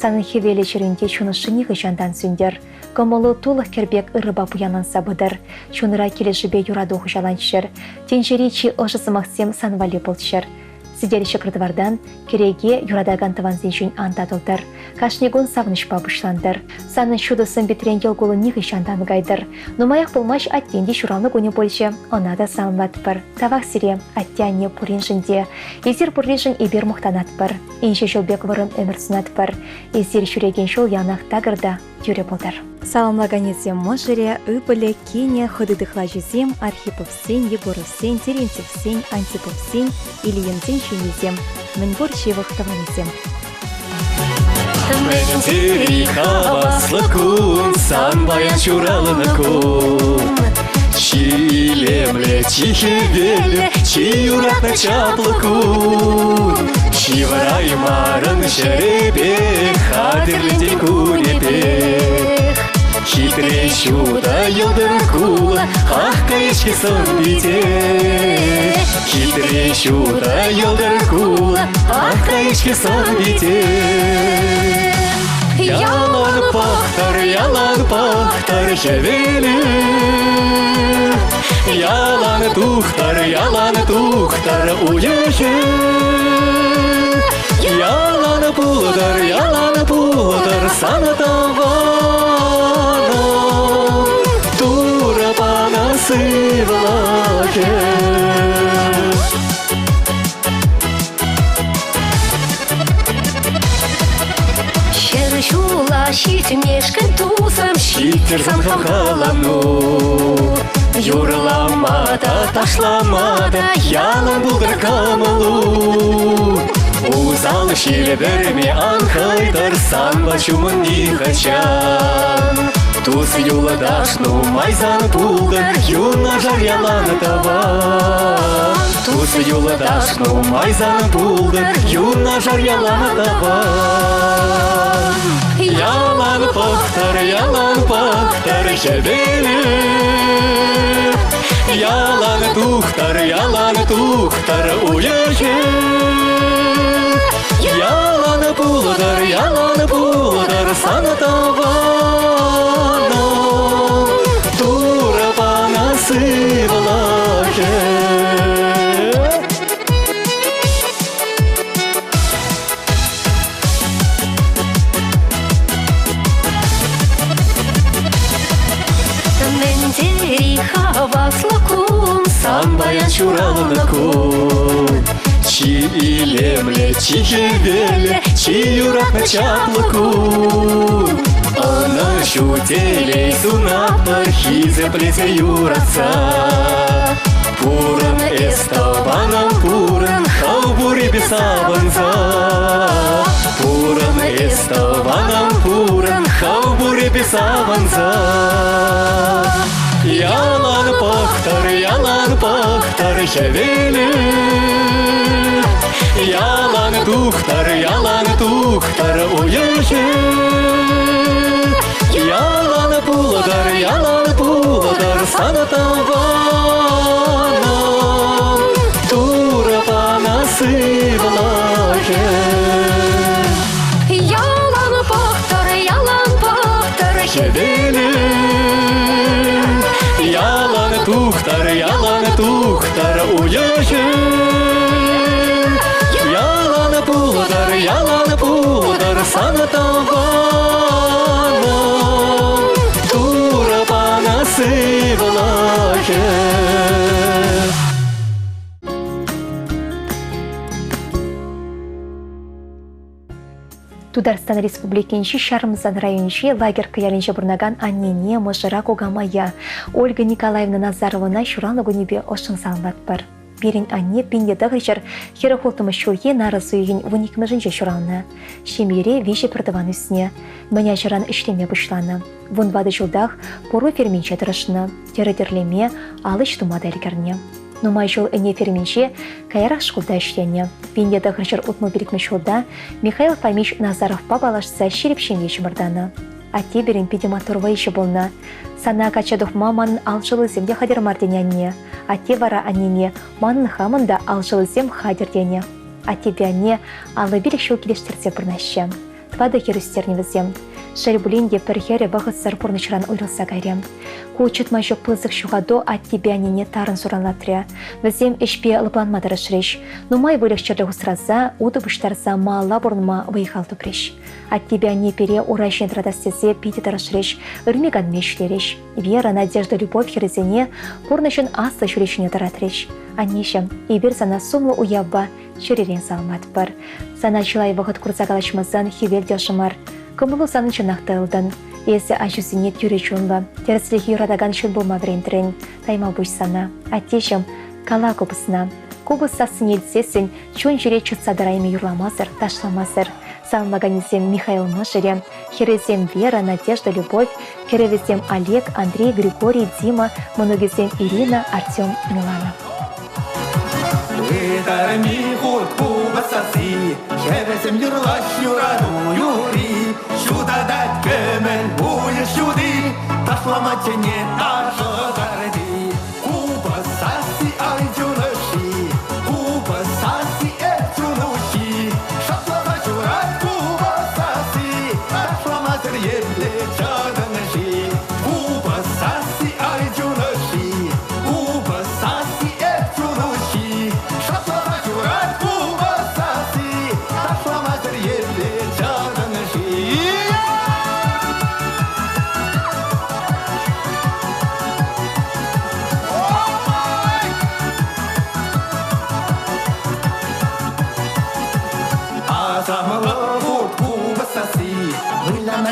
Speaker 1: Санӑн хӗвелӗ чӗрӳнте чун ӑшши нихӑҫантан сӳнтӗр. Кӑмӑлу тулӑх кӗр пек ырӑпа пуянланса пытӑр. Чунра килӗшӳпе юрату хуҫаланччӑр. Тӗнчери чи ӑшӑ сӑмахсем сан валли пулччӑр. Сӗтел ҫӑкӑр-тӑвартан, кӗреке юратакан тӑвансенчен ан татӑлтӑр. Кашни кун савӑнӑҫпа пуҫлантӑр. Санӑн ҫутӑ сӑн-питрен йӑл кулӑ нихӑҫан та ан кайтӑр. Нумаях пулмасть аттен те ҫуралнӑ кунӗ пулчӗ. Ӑна та саламлатпӑр. Тавах сире, атте-анне пуриншӗн те. Эсир пурришӗн эпир мухтанатпӑр. Инҫе ҫул пек вӑрӑм ӗмӗр сунатпӑр. Эсир ҫӳрекен ҫул яланах такӑр та тӳрӗ пултӑр. Саламлаканӗсем мӑшӑрӗ, ывӑлӗ, кинӗ, хӑти-тӑхлачӗсем, Архиповсен, Егоровсен, Терентьевсен, Антиповсен, Ильинсен ҫемйисем, мӗнпур ҫывӑх тӑванӗсем.
Speaker 5: Тери хаваслӑ кун, сан паян ҫуралнӑ кун. Чи илемлӗ, чи хӗвеллӗ, чи юратнӑ чаплӑ кун. Ҫывӑраймарӑн ҫӗрӗпе, хатӗрлетен кунӗпех. Хитре ҫутӑ йӑлтӑр кулӑ, ах кайӑк-ҫке сӑн-пите. Хитре ҫутӑ йӑлтӑр кулӑ, ах кайӑк-ҫке сӑн-пите. Ялан. тухтӑр, ялан пӑхтӑр хӗвелӗ. Ялан тухтӑр, ялан тухтӑр уйӑхӗ. Ялан пултӑр, ялан пултӑр сан тӑванӑм. Турӑ панӑ сывлӑхӗ.
Speaker 2: Ҫӗр ҫула ҫитмешкӗн тусӑм
Speaker 5: ҫиттӗр сан хавхалану. Юрлама та, ташлама та ялан пултӑр кӑмӑлу. Усал ҫилӗ вӗрме ан хӑйтӑр санпа ҫумӑн нихӑҫан. Тус юлташ нумай сан пултӑр, юнашар ялан тӑван. Тус юлташ нумай сан пултӑр, юнашар ялан тӑван. Ялан пӑхтӑр, ялан пӑхтӑр хӗвелӗ. Ялан тухтӑр, ялан тухтӑр уйӑхӗ. Ялан пултӑр, ялан пултӑр сан тӑванӑм. Турӑ панӑ сывлӑхӗ.
Speaker 2: Мӗн тери хаваслӑ кун.
Speaker 5: Сан паян ҫуралнӑ кун. Чи илемлӗ, чи хӗвеллӗ, чи юратнӑ чаплӑ кун. Ӑнӑҫу, телей сунатпӑр хисеплесе юратса. Пурӑн эс тӑванӑм, пурӑн, хӑв пуррипе савӑнса. Пурӑн эс тӑванӑм, пурӑн, хӑв пуррипе савӑнса. Ялан пӑхтӑр, ялан пӑхтӑр хӗвелӗ. Ялан тухтӑр, ялан тухтӑр уйӑхӗ. Ялан пултӑр, ялан пултӑр сан тӑванӑм. Турӑ панӑ сывлӑхӗ.
Speaker 2: Ялан пӑхтӑр, ялан пӑхтӑр
Speaker 5: хӗвелӗ. Ялан тухтӑр, ялан тухтӑр уйӑхӗ. Ялан пултӑр, ялан пултӑр сан тӑванӑм. Турӑ панӑ сывлӑхӗ.
Speaker 1: Тутарстан Республикинчи Ҫарӑмсан районӗнчи Лагерка ялӗнче пурӑнакан аннене, мӑшӑра, кукамая Ольга Николаевна Назаровӑна ҫуралнӑ кунӗпе ӑшшӑн саламлатпӑр. Пирӗн анне 1900 46 ҫулхи нарӑс уйӑхӗн 12-мӗшӗнче ҫуралнӑ. Ҫемьере виҫӗ пӗртӑван ӳснӗ. Мӗн ачаран ӗҫлеме пуҫланӑ. Вунтӑватӑ ҫултах пӑру ферминче тӑрӑшнӑ, тӗрӗ тӗрлеме, ал ӗҫ тума та ӗлкӗрнӗ. Нумай ҫул ӗне ферминче, каярах шкулта ӗҫленӗ. 1965 ҫулта Михаил Фомич Назаровпа паллашса ҫирӗп ҫемье чӑмӑртанӑ. Атте пирӗн питӗ маттур вӑйҫӑ пулнӑ. Сана качча тухма манӑн алшӑллисем те хатӗр мар тенӗ анне. Атте вара аннене манӑн хамӑн та алшӑллисем хатӗр тенӗ. Аттепе анне 55 ҫул килӗштерсе пурӑнаҫҫӗ. Тӑватӑ хӗр ӳстернӗ вӗсем. Шел пулин те пӗр хӗрӗ вӑхӑтсӑр пурнӑҫран уйрӑлса кайрӗ. Ку чӑтма ҫук пысӑк ҫухату аттепе аннене тарӑн суранлатрӗ. Вӗсем ӗҫпе лӑпланма тӑрӑшрӗҫ. Нумай выльӑх-чӗрлӗх усраса, утӑ пуҫтарса малалла пурӑнма вӑй-хал тупрӗҫ. Аттепе анне пире ура ҫине тӑратас тесе питӗ тӑрӑшрӗҫ, ырми-канми ӗҫлерӗҫ. Вера, Надежда, Любовь хӗрӗсене пурнӑҫӑн аслӑ ҫулӗ ҫине тӑратрӗҫ. Аннеҫӗм, эпир сана сумлӑ уявпа чӗререн саламлатпӑр. Сана чылай вӑхӑт курса калаҫмасан хӗвел те ӑшӑ мар. Кӑмӑлу санӑн чӑнах та ылтӑн. Эсӗ аҫусене тӳрӗ чунлӑ, тӗрӗслӗхе юратакан ҫын пулма вӗрентрӗн. Тайма пуҫ сана. Аттеҫӗм, кала купӑсна. Купӑс сассине илтсессӗн чун-чӗре чӑтса тӑрайми юрламасӑр, ташламасӑр. Саламлаканӗсем Михаил мӑшӑрӗ, хӗрӗсем Вера, Надежда, Любовь, кӗрӗвӗсем Олег, Андрей, Григорий, Дима, мӑнукӗсем Ирина, Артем, Милана.
Speaker 12: Ытарми хут купӑс сасси, хӗрӗсем юрлаҫ юрату юрри, ҫутатать кӗмӗл уйӑх ҫути, ташлама чӗнет ташӑ карти. Купӑс сасси ай чун ӑшши, купӑс сасси эп чун уҫҫи, шаплама ҫурать купӑс сасси, ташламасӑр епле чӑтас.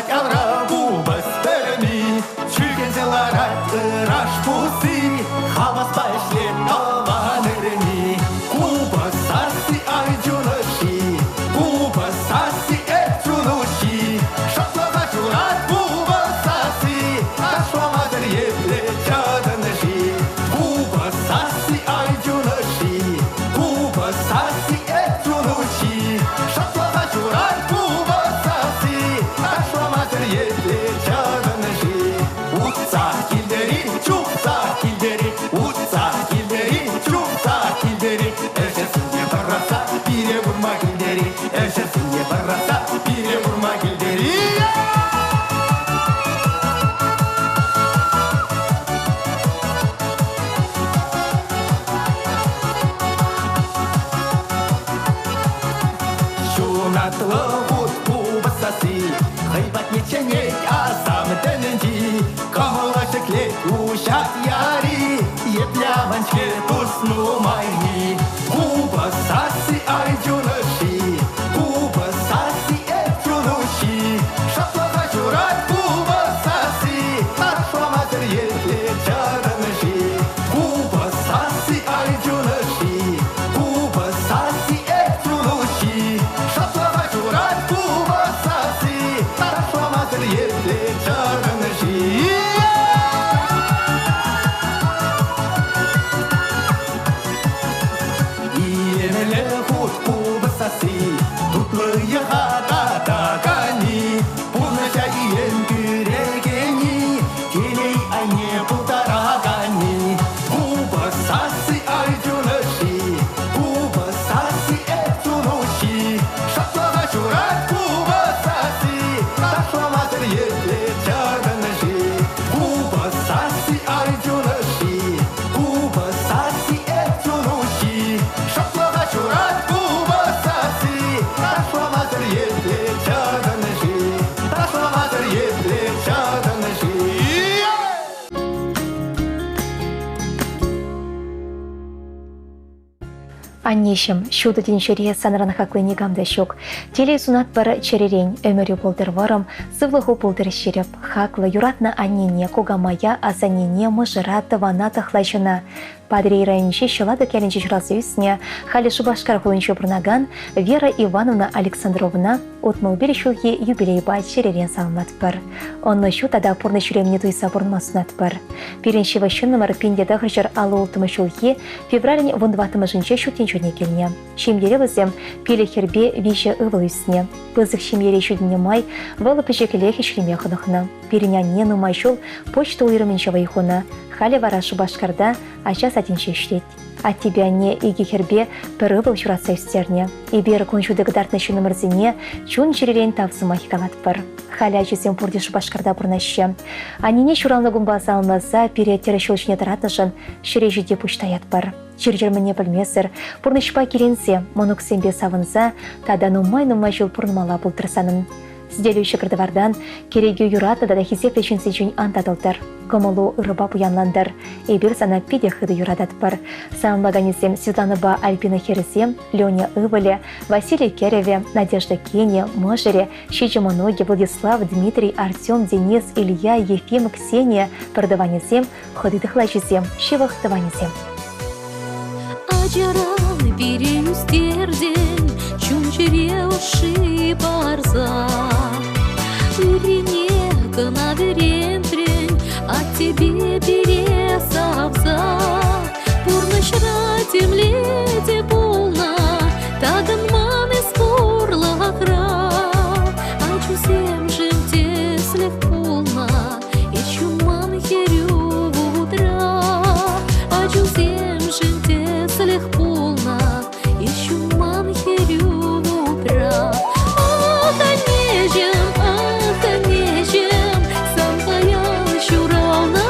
Speaker 12: Ҫаврӑнать авра купӑс пӗрми, Чӳхенсе ларать ыраш пусси, Хаваспа ӗҫлет тӑван ӗрми. Купӑс сасси ай чун ӑшши, Купӑс сасси эп чун уҫҫи. Шӑплӑха ҫурать купӑс сасси, Ташламасӑр епле чӑтӑн-ши? Купӑс сасси ай чун ӑшши, Купӑс сасси эп чун уҫҫи. Шӑплӑха ҫурать купӑс сасси, Ташламасӑр епле чӑтӑн-ши? Утса килтӗр-и, чупса килтӗр-и, Утса килтӗр-и, чупса килтӗр-и, Ӗҫӗсене пӑрахса пире курма килтӗр-и, Ӗҫӗсене пӑрахса пире курма килтӗр-и? Ҫунатлӑ вут купӑс сасси хӑй патне чӗнет асам тӗнӗнчи. Кӑмӑла ҫӗклет уҫать яри, епле аван-ҫке тус нумаййи. Купӑс сасси ай чун ӑшши, купӑс сасси эп чун уҫҫи. Шӑплӑха ҫурать купӑс сасси, ташламасӑр епле чарӑн-ши? Купӑс сасси ай чун ӑшши, купӑс сасси эп чун уҫҫи. Шӑплӑха ҫурать купӑс сасси, ташламасӑр епле чарӑн-ши? Илемлӗ хут купӑс сасси, тутлӑ йӑха татаканни, пурнӑҫа илем кӳрекенни, телей айне пултараканни. Купӑс сасси ай чун ӑшши, купӑс сасси эп чун уҫҫи. Шӑплӑха ҫурать купӑс сасси, ташламасӑр епле чарӑн-ши? Купӑс сасси ай чун ӑшши, купӑс сасси эп чун уҫҫи. Шӑплӑха ҫурать купӑс сасси, ташламасӑр епле чарӑн-ши? Ташламасӑр епле чарӑн-ши?
Speaker 1: Аннеҫӗм, ҫутӑ тӗнчере санран хакли никам та ҫук. Телей сунатпӑр чӗререн, ӗмӗрӳ пултӑр вӑрӑм, сывлӑху пултӑр ҫирӗп. Хаклӑ, юратнӑ аннене, кукамая, асаннене, мӑшӑра, тӑвана, тӑхлачӑна. Патӑрьел районӗнчи Ҫӑлатӑк ялӗнче ҫуралса ӳснӗ, халӗ Шупашкар хулинче пурӑнакан Вера Ивановна Александровӑна 61 ҫулхи юбилейпа чӗререн саламлатпӑр. Ӑнӑҫу тата пурнӑҫ илемне туйса пурӑнма сунатпӑр. Пирӗн ҫывӑх ҫыннӑмӑр 1956 ҫулхи февралӗн 14-мӗшӗнче ҫут тӗнчене килнӗ. Ҫемьере вӗсем пилӗк хӗрпе виҫӗ ывӑл ӳснӗ. Пысӑк ҫемьере ҫитӗннӗ май вӑл пӗчӗклех ӗҫлеме хӑнӑхнӑ. Пирӗн анне нумай ҫул почта уйрӑмӗнче вӑй хунӑ. Халӗ вара Шупашкарта ача садӗнче ӗҫлет. Аттепе анне икӗ хӗрпе пӗр ывӑл ҫуратса ӳстернӗ. Эпир кун ҫути кӑтартнӑ ҫыннӑмӑрсене чун-чӗререн тав сӑмахӗ калатпӑр. Халӗ ачисем пурте Шупашкарта пурӑнаҫҫӗ. Аннене ҫуралнӑ кунпа саламласа пире тӗрӗс ҫул ҫине тӑратнӑшӑн ҫӗре ҫити пуҫ таятпӑр. Чир-чӗр мӗнне пӗлмесӗр, пурнӑҫпа киленсе, мӑнуксемпе савӑнса тата нумай-нумай ҫул пурӑнмалла пултӑр санӑн. Сӗтелӳ ҫӑкӑр-тӑвартан кӗрекӳ юратнӑ тата хисеплӗ ҫынсенчен ан татӑлтӑр. Кӑмӑлу ырӑпа пуянлантӑр. Эпир сана питӗ хытӑ юрататпӑр. Саламлаканӗсем Светланӑпа Альбина хӗрӗсем, Леня ывӑлӗ, Василий кӗрӗвӗ, Надежда кинӗ, мӑшӑрӗ, ҫичӗ мӑнукӗ Владислав, Дмитрий, Артем, Денис, Илья, Ефим, Ксения, пӗртӑванӗсем, хӑти тӑхлачисем, ҫывӑх тӑванӗсем.
Speaker 2: Ачаран пире ӳстертӗн, чун-чӗре ӑшши парса. Ыррине кӑна вӗрентрӗн, аттепе пире савса. Пурнӑҫра темле те пулнӑ, такӑнман эс пурлӑхра. Ачусемшӗн тӗслӗх пулнӑ, Эс ҫумман хӗрӳ вутра, ачусемшӗн тӗслӗх пулнӑ. Эс ҫумман хӗрӳ вутра. Ах, аннеҫӗм, ах, аннеҫӗм, сан паян ҫуралнӑ.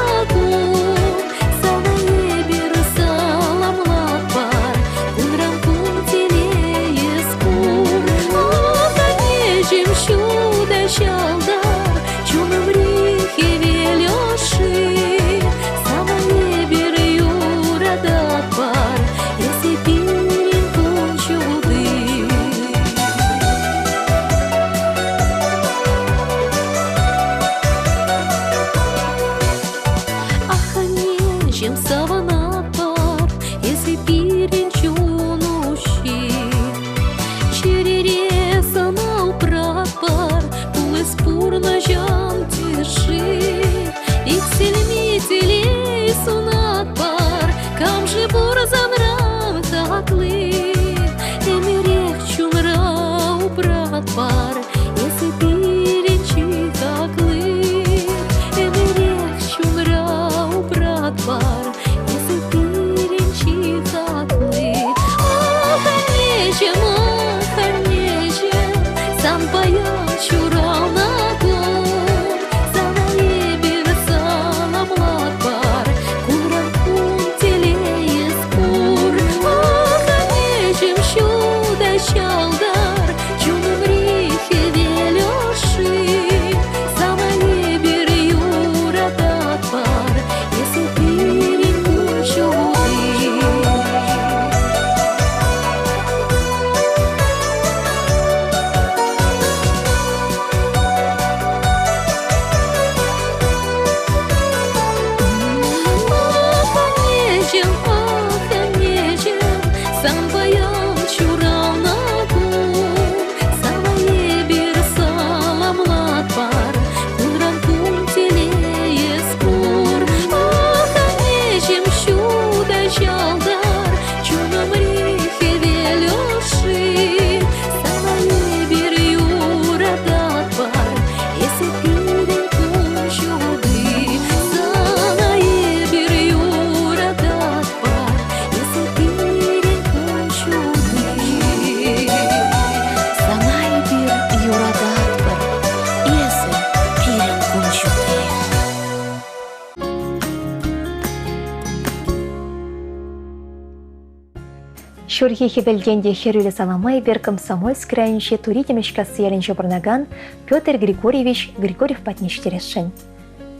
Speaker 1: Ҫурхи хӗвелтен те хӗрӳллӗ салама эпир Комсомольск районӗнчи Тури Тимӗрҫкасси ялӗнче пурӑнакан Петр Григорьевич Григорьев патне ҫитересшӗн.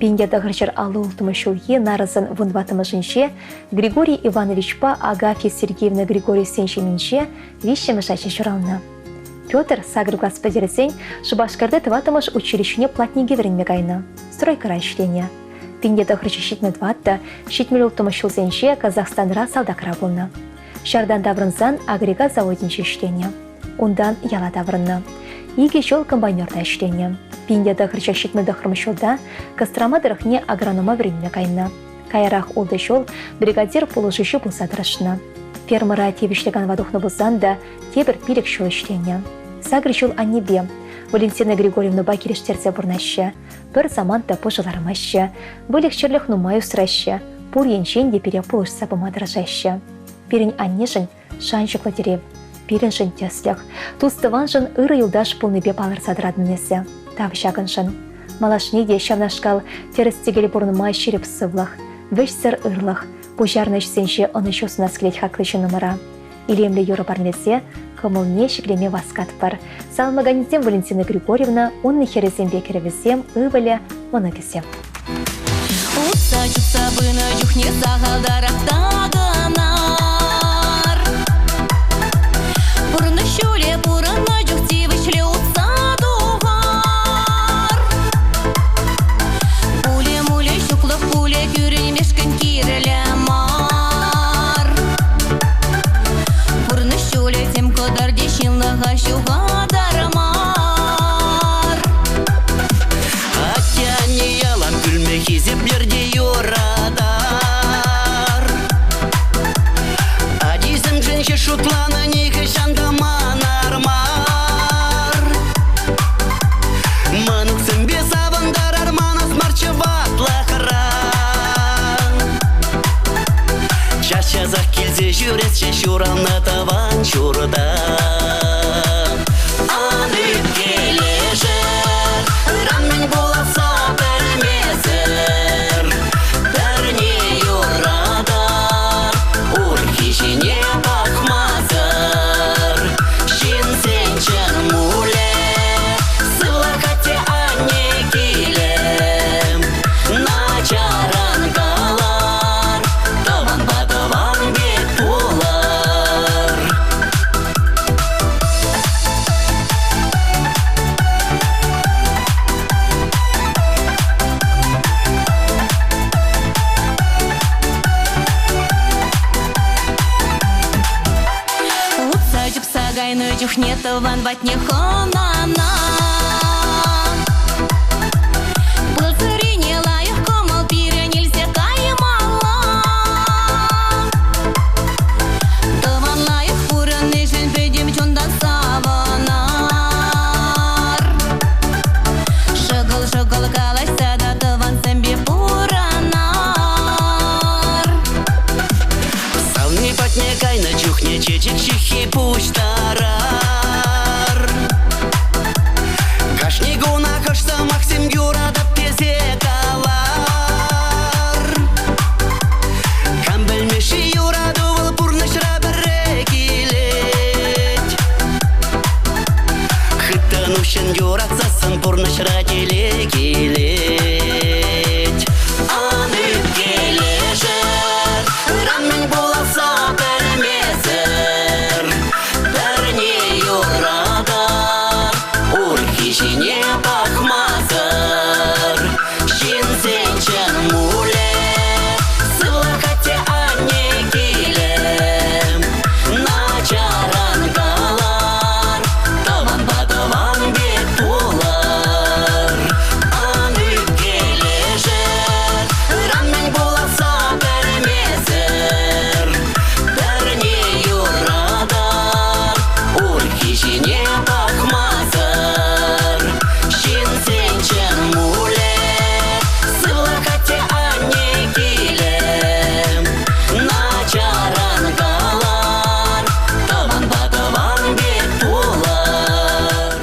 Speaker 1: 1956 ҫулхи нарӑсӑн вунтӑваттӑмӗшӗнче Григорий Ивановичпа Агафья Сергеевна Григорьевсен ҫемйинче виҫҫӗмӗш ача ҫуралнӑ. Петр сакӑр класс пӗтерсен Шупашкарти тӑваттӑмӗш училищӗне платнике вӗренме кайнӑ, стройкӑра ӗҫленӗ. 1974 76 ҫулсенче Казахстанра салтакра пулнӑ. Ҫартан таврӑнсан агрегат заводӗнче ӗҫленӗ. Унтан яла таврӑннӑ. Икӗ ҫул комбайнерта ӗҫленӗ. 1979 ҫулта Кострома тӑрӑхне агронома вӗренме кайнӑ. Каярах ултӑ ҫул бригадир пулӑшуҫи пулса тӑрӑшнӑ. Фермӑра тивӗҫлӗ канӑва тухнӑ пулсан та тепӗр пилӗк ҫул ӗҫленӗ. Сакӑр ҫул аннепе Валентина Григорьевнӑпа килӗштерсе пурӑнаҫҫӗ. Пӗр самант та пушӑ лармаҫҫӗ. Выльӑх-чӗрлӗх нумай усраҫҫӗ. Пур енчен те пире пулӑшса пыма тӑрӑшаҫҫӗ. Пирӗн аннешӗн шанчӑклӑ тӗрев, пирӗншӗн тӗслӗх, тус-тӑваншӑн ырӑ юлташ пулнипе палӑрса тӑратӑн эсӗ. Тав ҫакӑншӑн. Малашне те ҫавнашкал тӗрӗс-тӗкел пурӑнма ҫирӗп сывлӑх, вӗҫсӗр ырлӑх, пуҫарнӑ ӗҫсенче ӑнӑҫу сунас килет хаклӑ ҫыннӑмӑра. Илемлӗ юрӑ парнелесе кӑмӑлне ҫӗклеме васкатпӑр. Саламлаканӗсем Валентина Григорьевна, унӑн хӗрӗсемпе кӗрӗвӗсем, ывӑлӗ, мӑнукӗсем.
Speaker 13: Утса чупса пынӑ чухне сахалтарах такӑнар. Пурнӑҫ ҫулӗ пурӑннӑ чух тивӗҫлӗ утса тухар. Пулӗ-мулӗ ҫуклӑх пулӗ кӳренмешкӗн кирлӗ мар. Пурнӑҫ ҫулӗ тем кӑтартӗ ҫынлӑха ҫухатар мар.
Speaker 3: Атте-анне ялан пӳлме хисеплер те юратар. Ачисемшӗн ҫеҫ шутланӑ нихӑҫан та манар мар. Мӑнуксемпе савӑнтарар манас марччӗ ватлӑхра. Час-часах килсе ҫӳресчӗ ҫуралнӑ тӑван ҫурта. Ан ӳпкелешӗр, ыран мӗн пуласса пӗлмесӗр. Пӗрне юратар, урӑххи ҫине пӑхмасӑр. Ҫынсен чӑн мулӗ, сывлӑх атте-анне килӗ. Начаран калар, тӑванпа тӑван пек пулар.
Speaker 13: Утса чупса кайнӑ чухне тӑван патне хӑнана. Пыл-сӑрине лайӑх кӑмӑл пирӗн илсе каймалла. Тӑван лайӑх пурӑннишӗн пӗтӗм чунтан савӑнар. Шӑкӑл-шӑкӑл калаҫса та тӑвансемпе пурӑнар.
Speaker 3: Савни патне кайнӑ чухне чечек ҫыххи пуҫтарар. Кашни кунах ӑш сӑмахсем юратап тесе калар. Кам пӗлмӗ-ши юрату вӑл пурнӑҫра пӗрре килет. Хыттӑн уҫҫӑн юратсассӑн пурнӑҫра телей килет. Ан ӳпкелешӗр, ыран мӗн пуласса пӗлмесӗр. Пӗрне юратар, урӑххи ҫине пӑхмасӑр. Ҫынсен чӑн мулӗ, сывлӑх атте-анне килӗ. Начаран калар, тӑванпа тӑван пек пулар. Ан ӳпкелешӗр, ыран мӗн пуласса пӗлмесӗр. Пӗрне юратар, урӑххи ҫине пӑхмасӑр. Ҫынсен чӑн мулӗ, сывлӑх атте-анне килӗ. Начаран калар, тӑванпа тӑван пек пулар.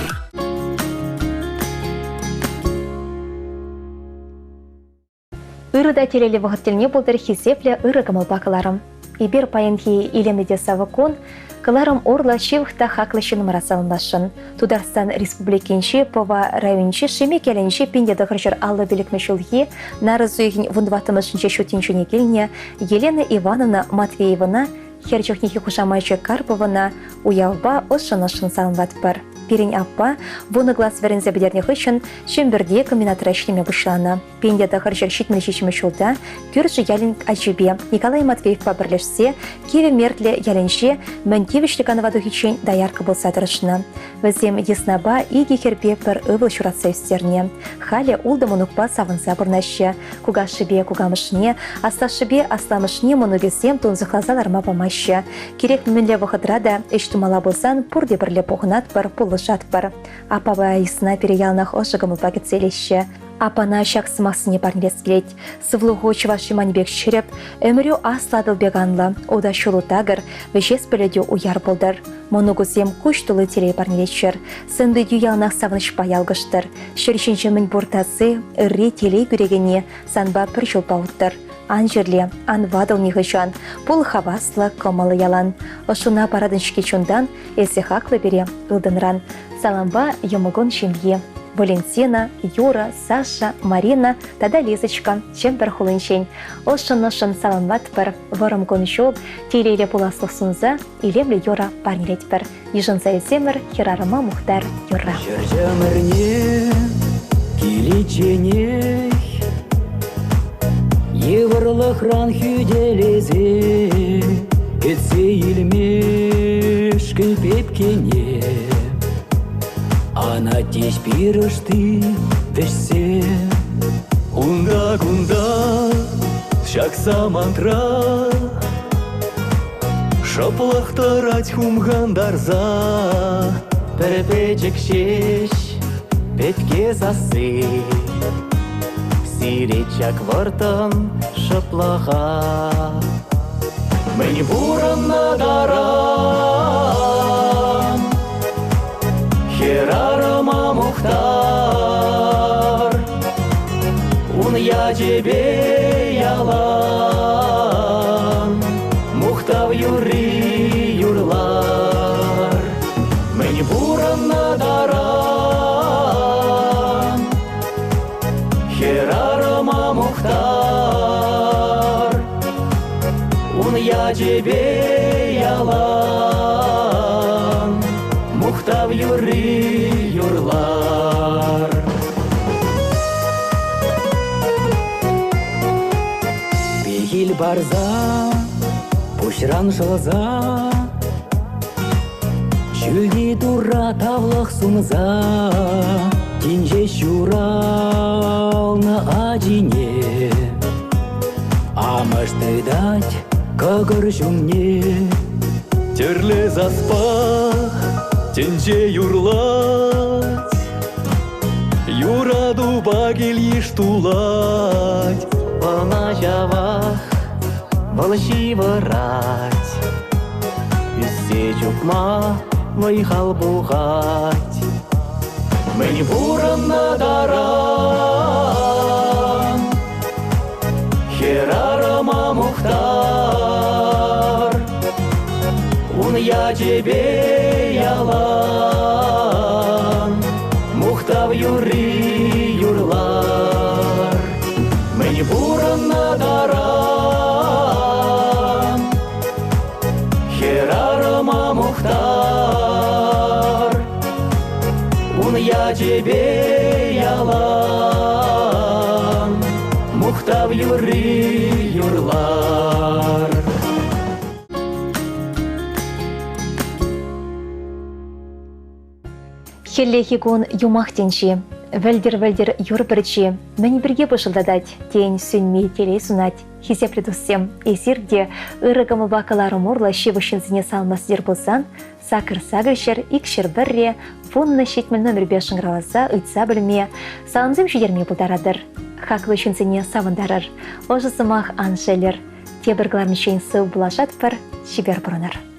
Speaker 1: Ырӑ та телейлӗ вӑхӑт тӗлне пултӑр хисеплӗ ырӑ кӑмӑлпа кӑларӑм. Эпир паянхи илемлӗ те савӑк кун кӑларӑм урлӑ ҫывӑх та хаклӑ ҫыннӑмӑра саламласшӑн. Тутарстан Республикинчи Пӑва районӗнчи Шемек ялӗнчи 1955 ҫулхи нарӑс уйӑхӗн вунтӑваттӑмӗшӗнче ҫут тӗнчене килнӗ Елена Ивановна Матвеевӑна хӗр чухнехи хушамачӗ Карповӑна уявпа ӑшшӑн-ӑшшӑн саламлатпӑр. Пирӗн аппа вунӑ класс вӗренсе пӗтернӗ хыҫҫӑн Чӗмпӗрте комбинатра ӗҫлеме пуҫланӑ. 1977 ҫулта кӳршӗ ялӗн ачипе Николай Матвеевпа пӗрлешсе Кивӗ Мертлӗ ялӗнче мӗн тивӗҫлӗ канӑва тухиччен доярка пулса тӑрӑшнӑ. Вӗсем йыснапа икӗ хӗрпе пӗр ывӑл ҫуратса ӳстернӗ. Халӗ ултӑ мӑнукпа савӑнса пурӑнаҫҫӗ. Кукашшӗпе кукамӑшне, аслашшӗпе асламӑшне мӑнукӗсем тунсӑхласа ларма памаҫҫӗ. Кирек мӗнле вӑхӑтра та ӗҫ тумалла пулсан пурте пӗрле пухӑнатпӑр, пулӑшатпӑр. Аппапа йысна пире яланах ӑшӑ кӑмӑлпа кӗтсе илеҫҫӗ. Аппана ҫак сӑмахсене парнелес килет. Сывлӑху чӑваш юманӗ пек ҫирӗп, ӗмӗрӳ аслӑ Атӑл пек анлӑ, ута ҫулу такӑр, вӗҫес пӗлӗтӳ уяр пултӑр. Мӑнукусем куҫ тулли телей парнелеччӗр, сӑн-питӳ яланах савӑнӑҫпа ялкӑштӑр. Ҫӗр ҫинче мӗн пур таси, ырри, телей кӳрекенни санпа пӗр ҫулпа уттӑр. Ан чирле, ан ватӑл нихӑҫан, пул хаваслӑ, кӑмӑллӑ ялан. Ӑшшуна паратӑн-ҫке чунтан, эсӗ хаклӑ пире ылтӑнран. Салампа йӑмӑкун ҫемйи. Валентина, Юра, Саша, Марина тата Лизочка Чӗмпӗр хулинчен. Ӑшшӑн-ӑшшӑн саламлатпӑр, вӑрӑм кун-ҫул, телейлӗ пуласлӑх сунса илемлӗ юрӑ парнелетпӗр. Йышӑнса илсемӗр хӗрарӑма мухтар юрра.
Speaker 14: Ҫӗр чӑмӑрне киличченех йывӑрлӑхран хӳтӗлесе кӗтсе илмешкӗн пепкене Анатеҫ пирӗшти вӗҫсе.
Speaker 8: Унта-кунта ҫак самантра Шӑплӑх тӑрать хумхантарса.
Speaker 3: Пӗр пӗчӗк ҫеҫ пепке сасси Сирет ҫак вӑрттӑн шӑплӑха.
Speaker 8: Мӗн пурӑннӑ таран Хӗрарӑма мухтар, Ун ячӗпе ялан Мухтав юрри юрлар. Мӗн пурӑннӑ таран Хӗрарӑма мухтар, Ун ячӗпе ялан Мухтав юрри юрлар.
Speaker 14: Пехил парса, пуҫран шӑлса, Ҫӳлти Турра тавлӑх сунса, Тин ҫеҫ ҫуралнӑ ачине Амӑш тытать кӑкӑр ҫумне.
Speaker 8: Тӗрлӗ саспа тӗнче юрлать, Юратупа кил-йыш тулать.
Speaker 3: Ӑна ҫавах вӑл ҫывӑрать, Ӳссе чупма вӑй-хал пухать.
Speaker 8: Мӗн пурӑннӑ таран Хӗрарӑма мухтар, Ун ячӗпе ялан Мухтав юрри юрлар. Мӗн пурӑннӑ таран Хӗрарӑма мухтар, Ун ячӗпе ялан Мухтав юрри юрлар.
Speaker 1: Хӗллехи кун юмах тӗнчи. Вӗлтӗр-вӗлтӗр юр пӗрчи мӗн пирки пӑшӑлтатать, тен, сӳнми телей сунать. Хисеплӗ туссем, эсир те ырӑ кӑмӑлпа кӑларӑм урлӑ ҫывӑх ҫынсене саламлас пулсан сакӑр сакӑр ҫӗр икҫӗр пӗрре 10 70 номерпе шӑнкӑравласа ыйтса пӗлме, саламсем ҫитерме пултаратӑр. Хаклӑ ҫынсене савӑнтарӑр, ӑшӑ сӑмах ан шеллӗр. Тепӗр кӑларнӑҫен сыв пулашатпӑр, чипер пурӑнӑр.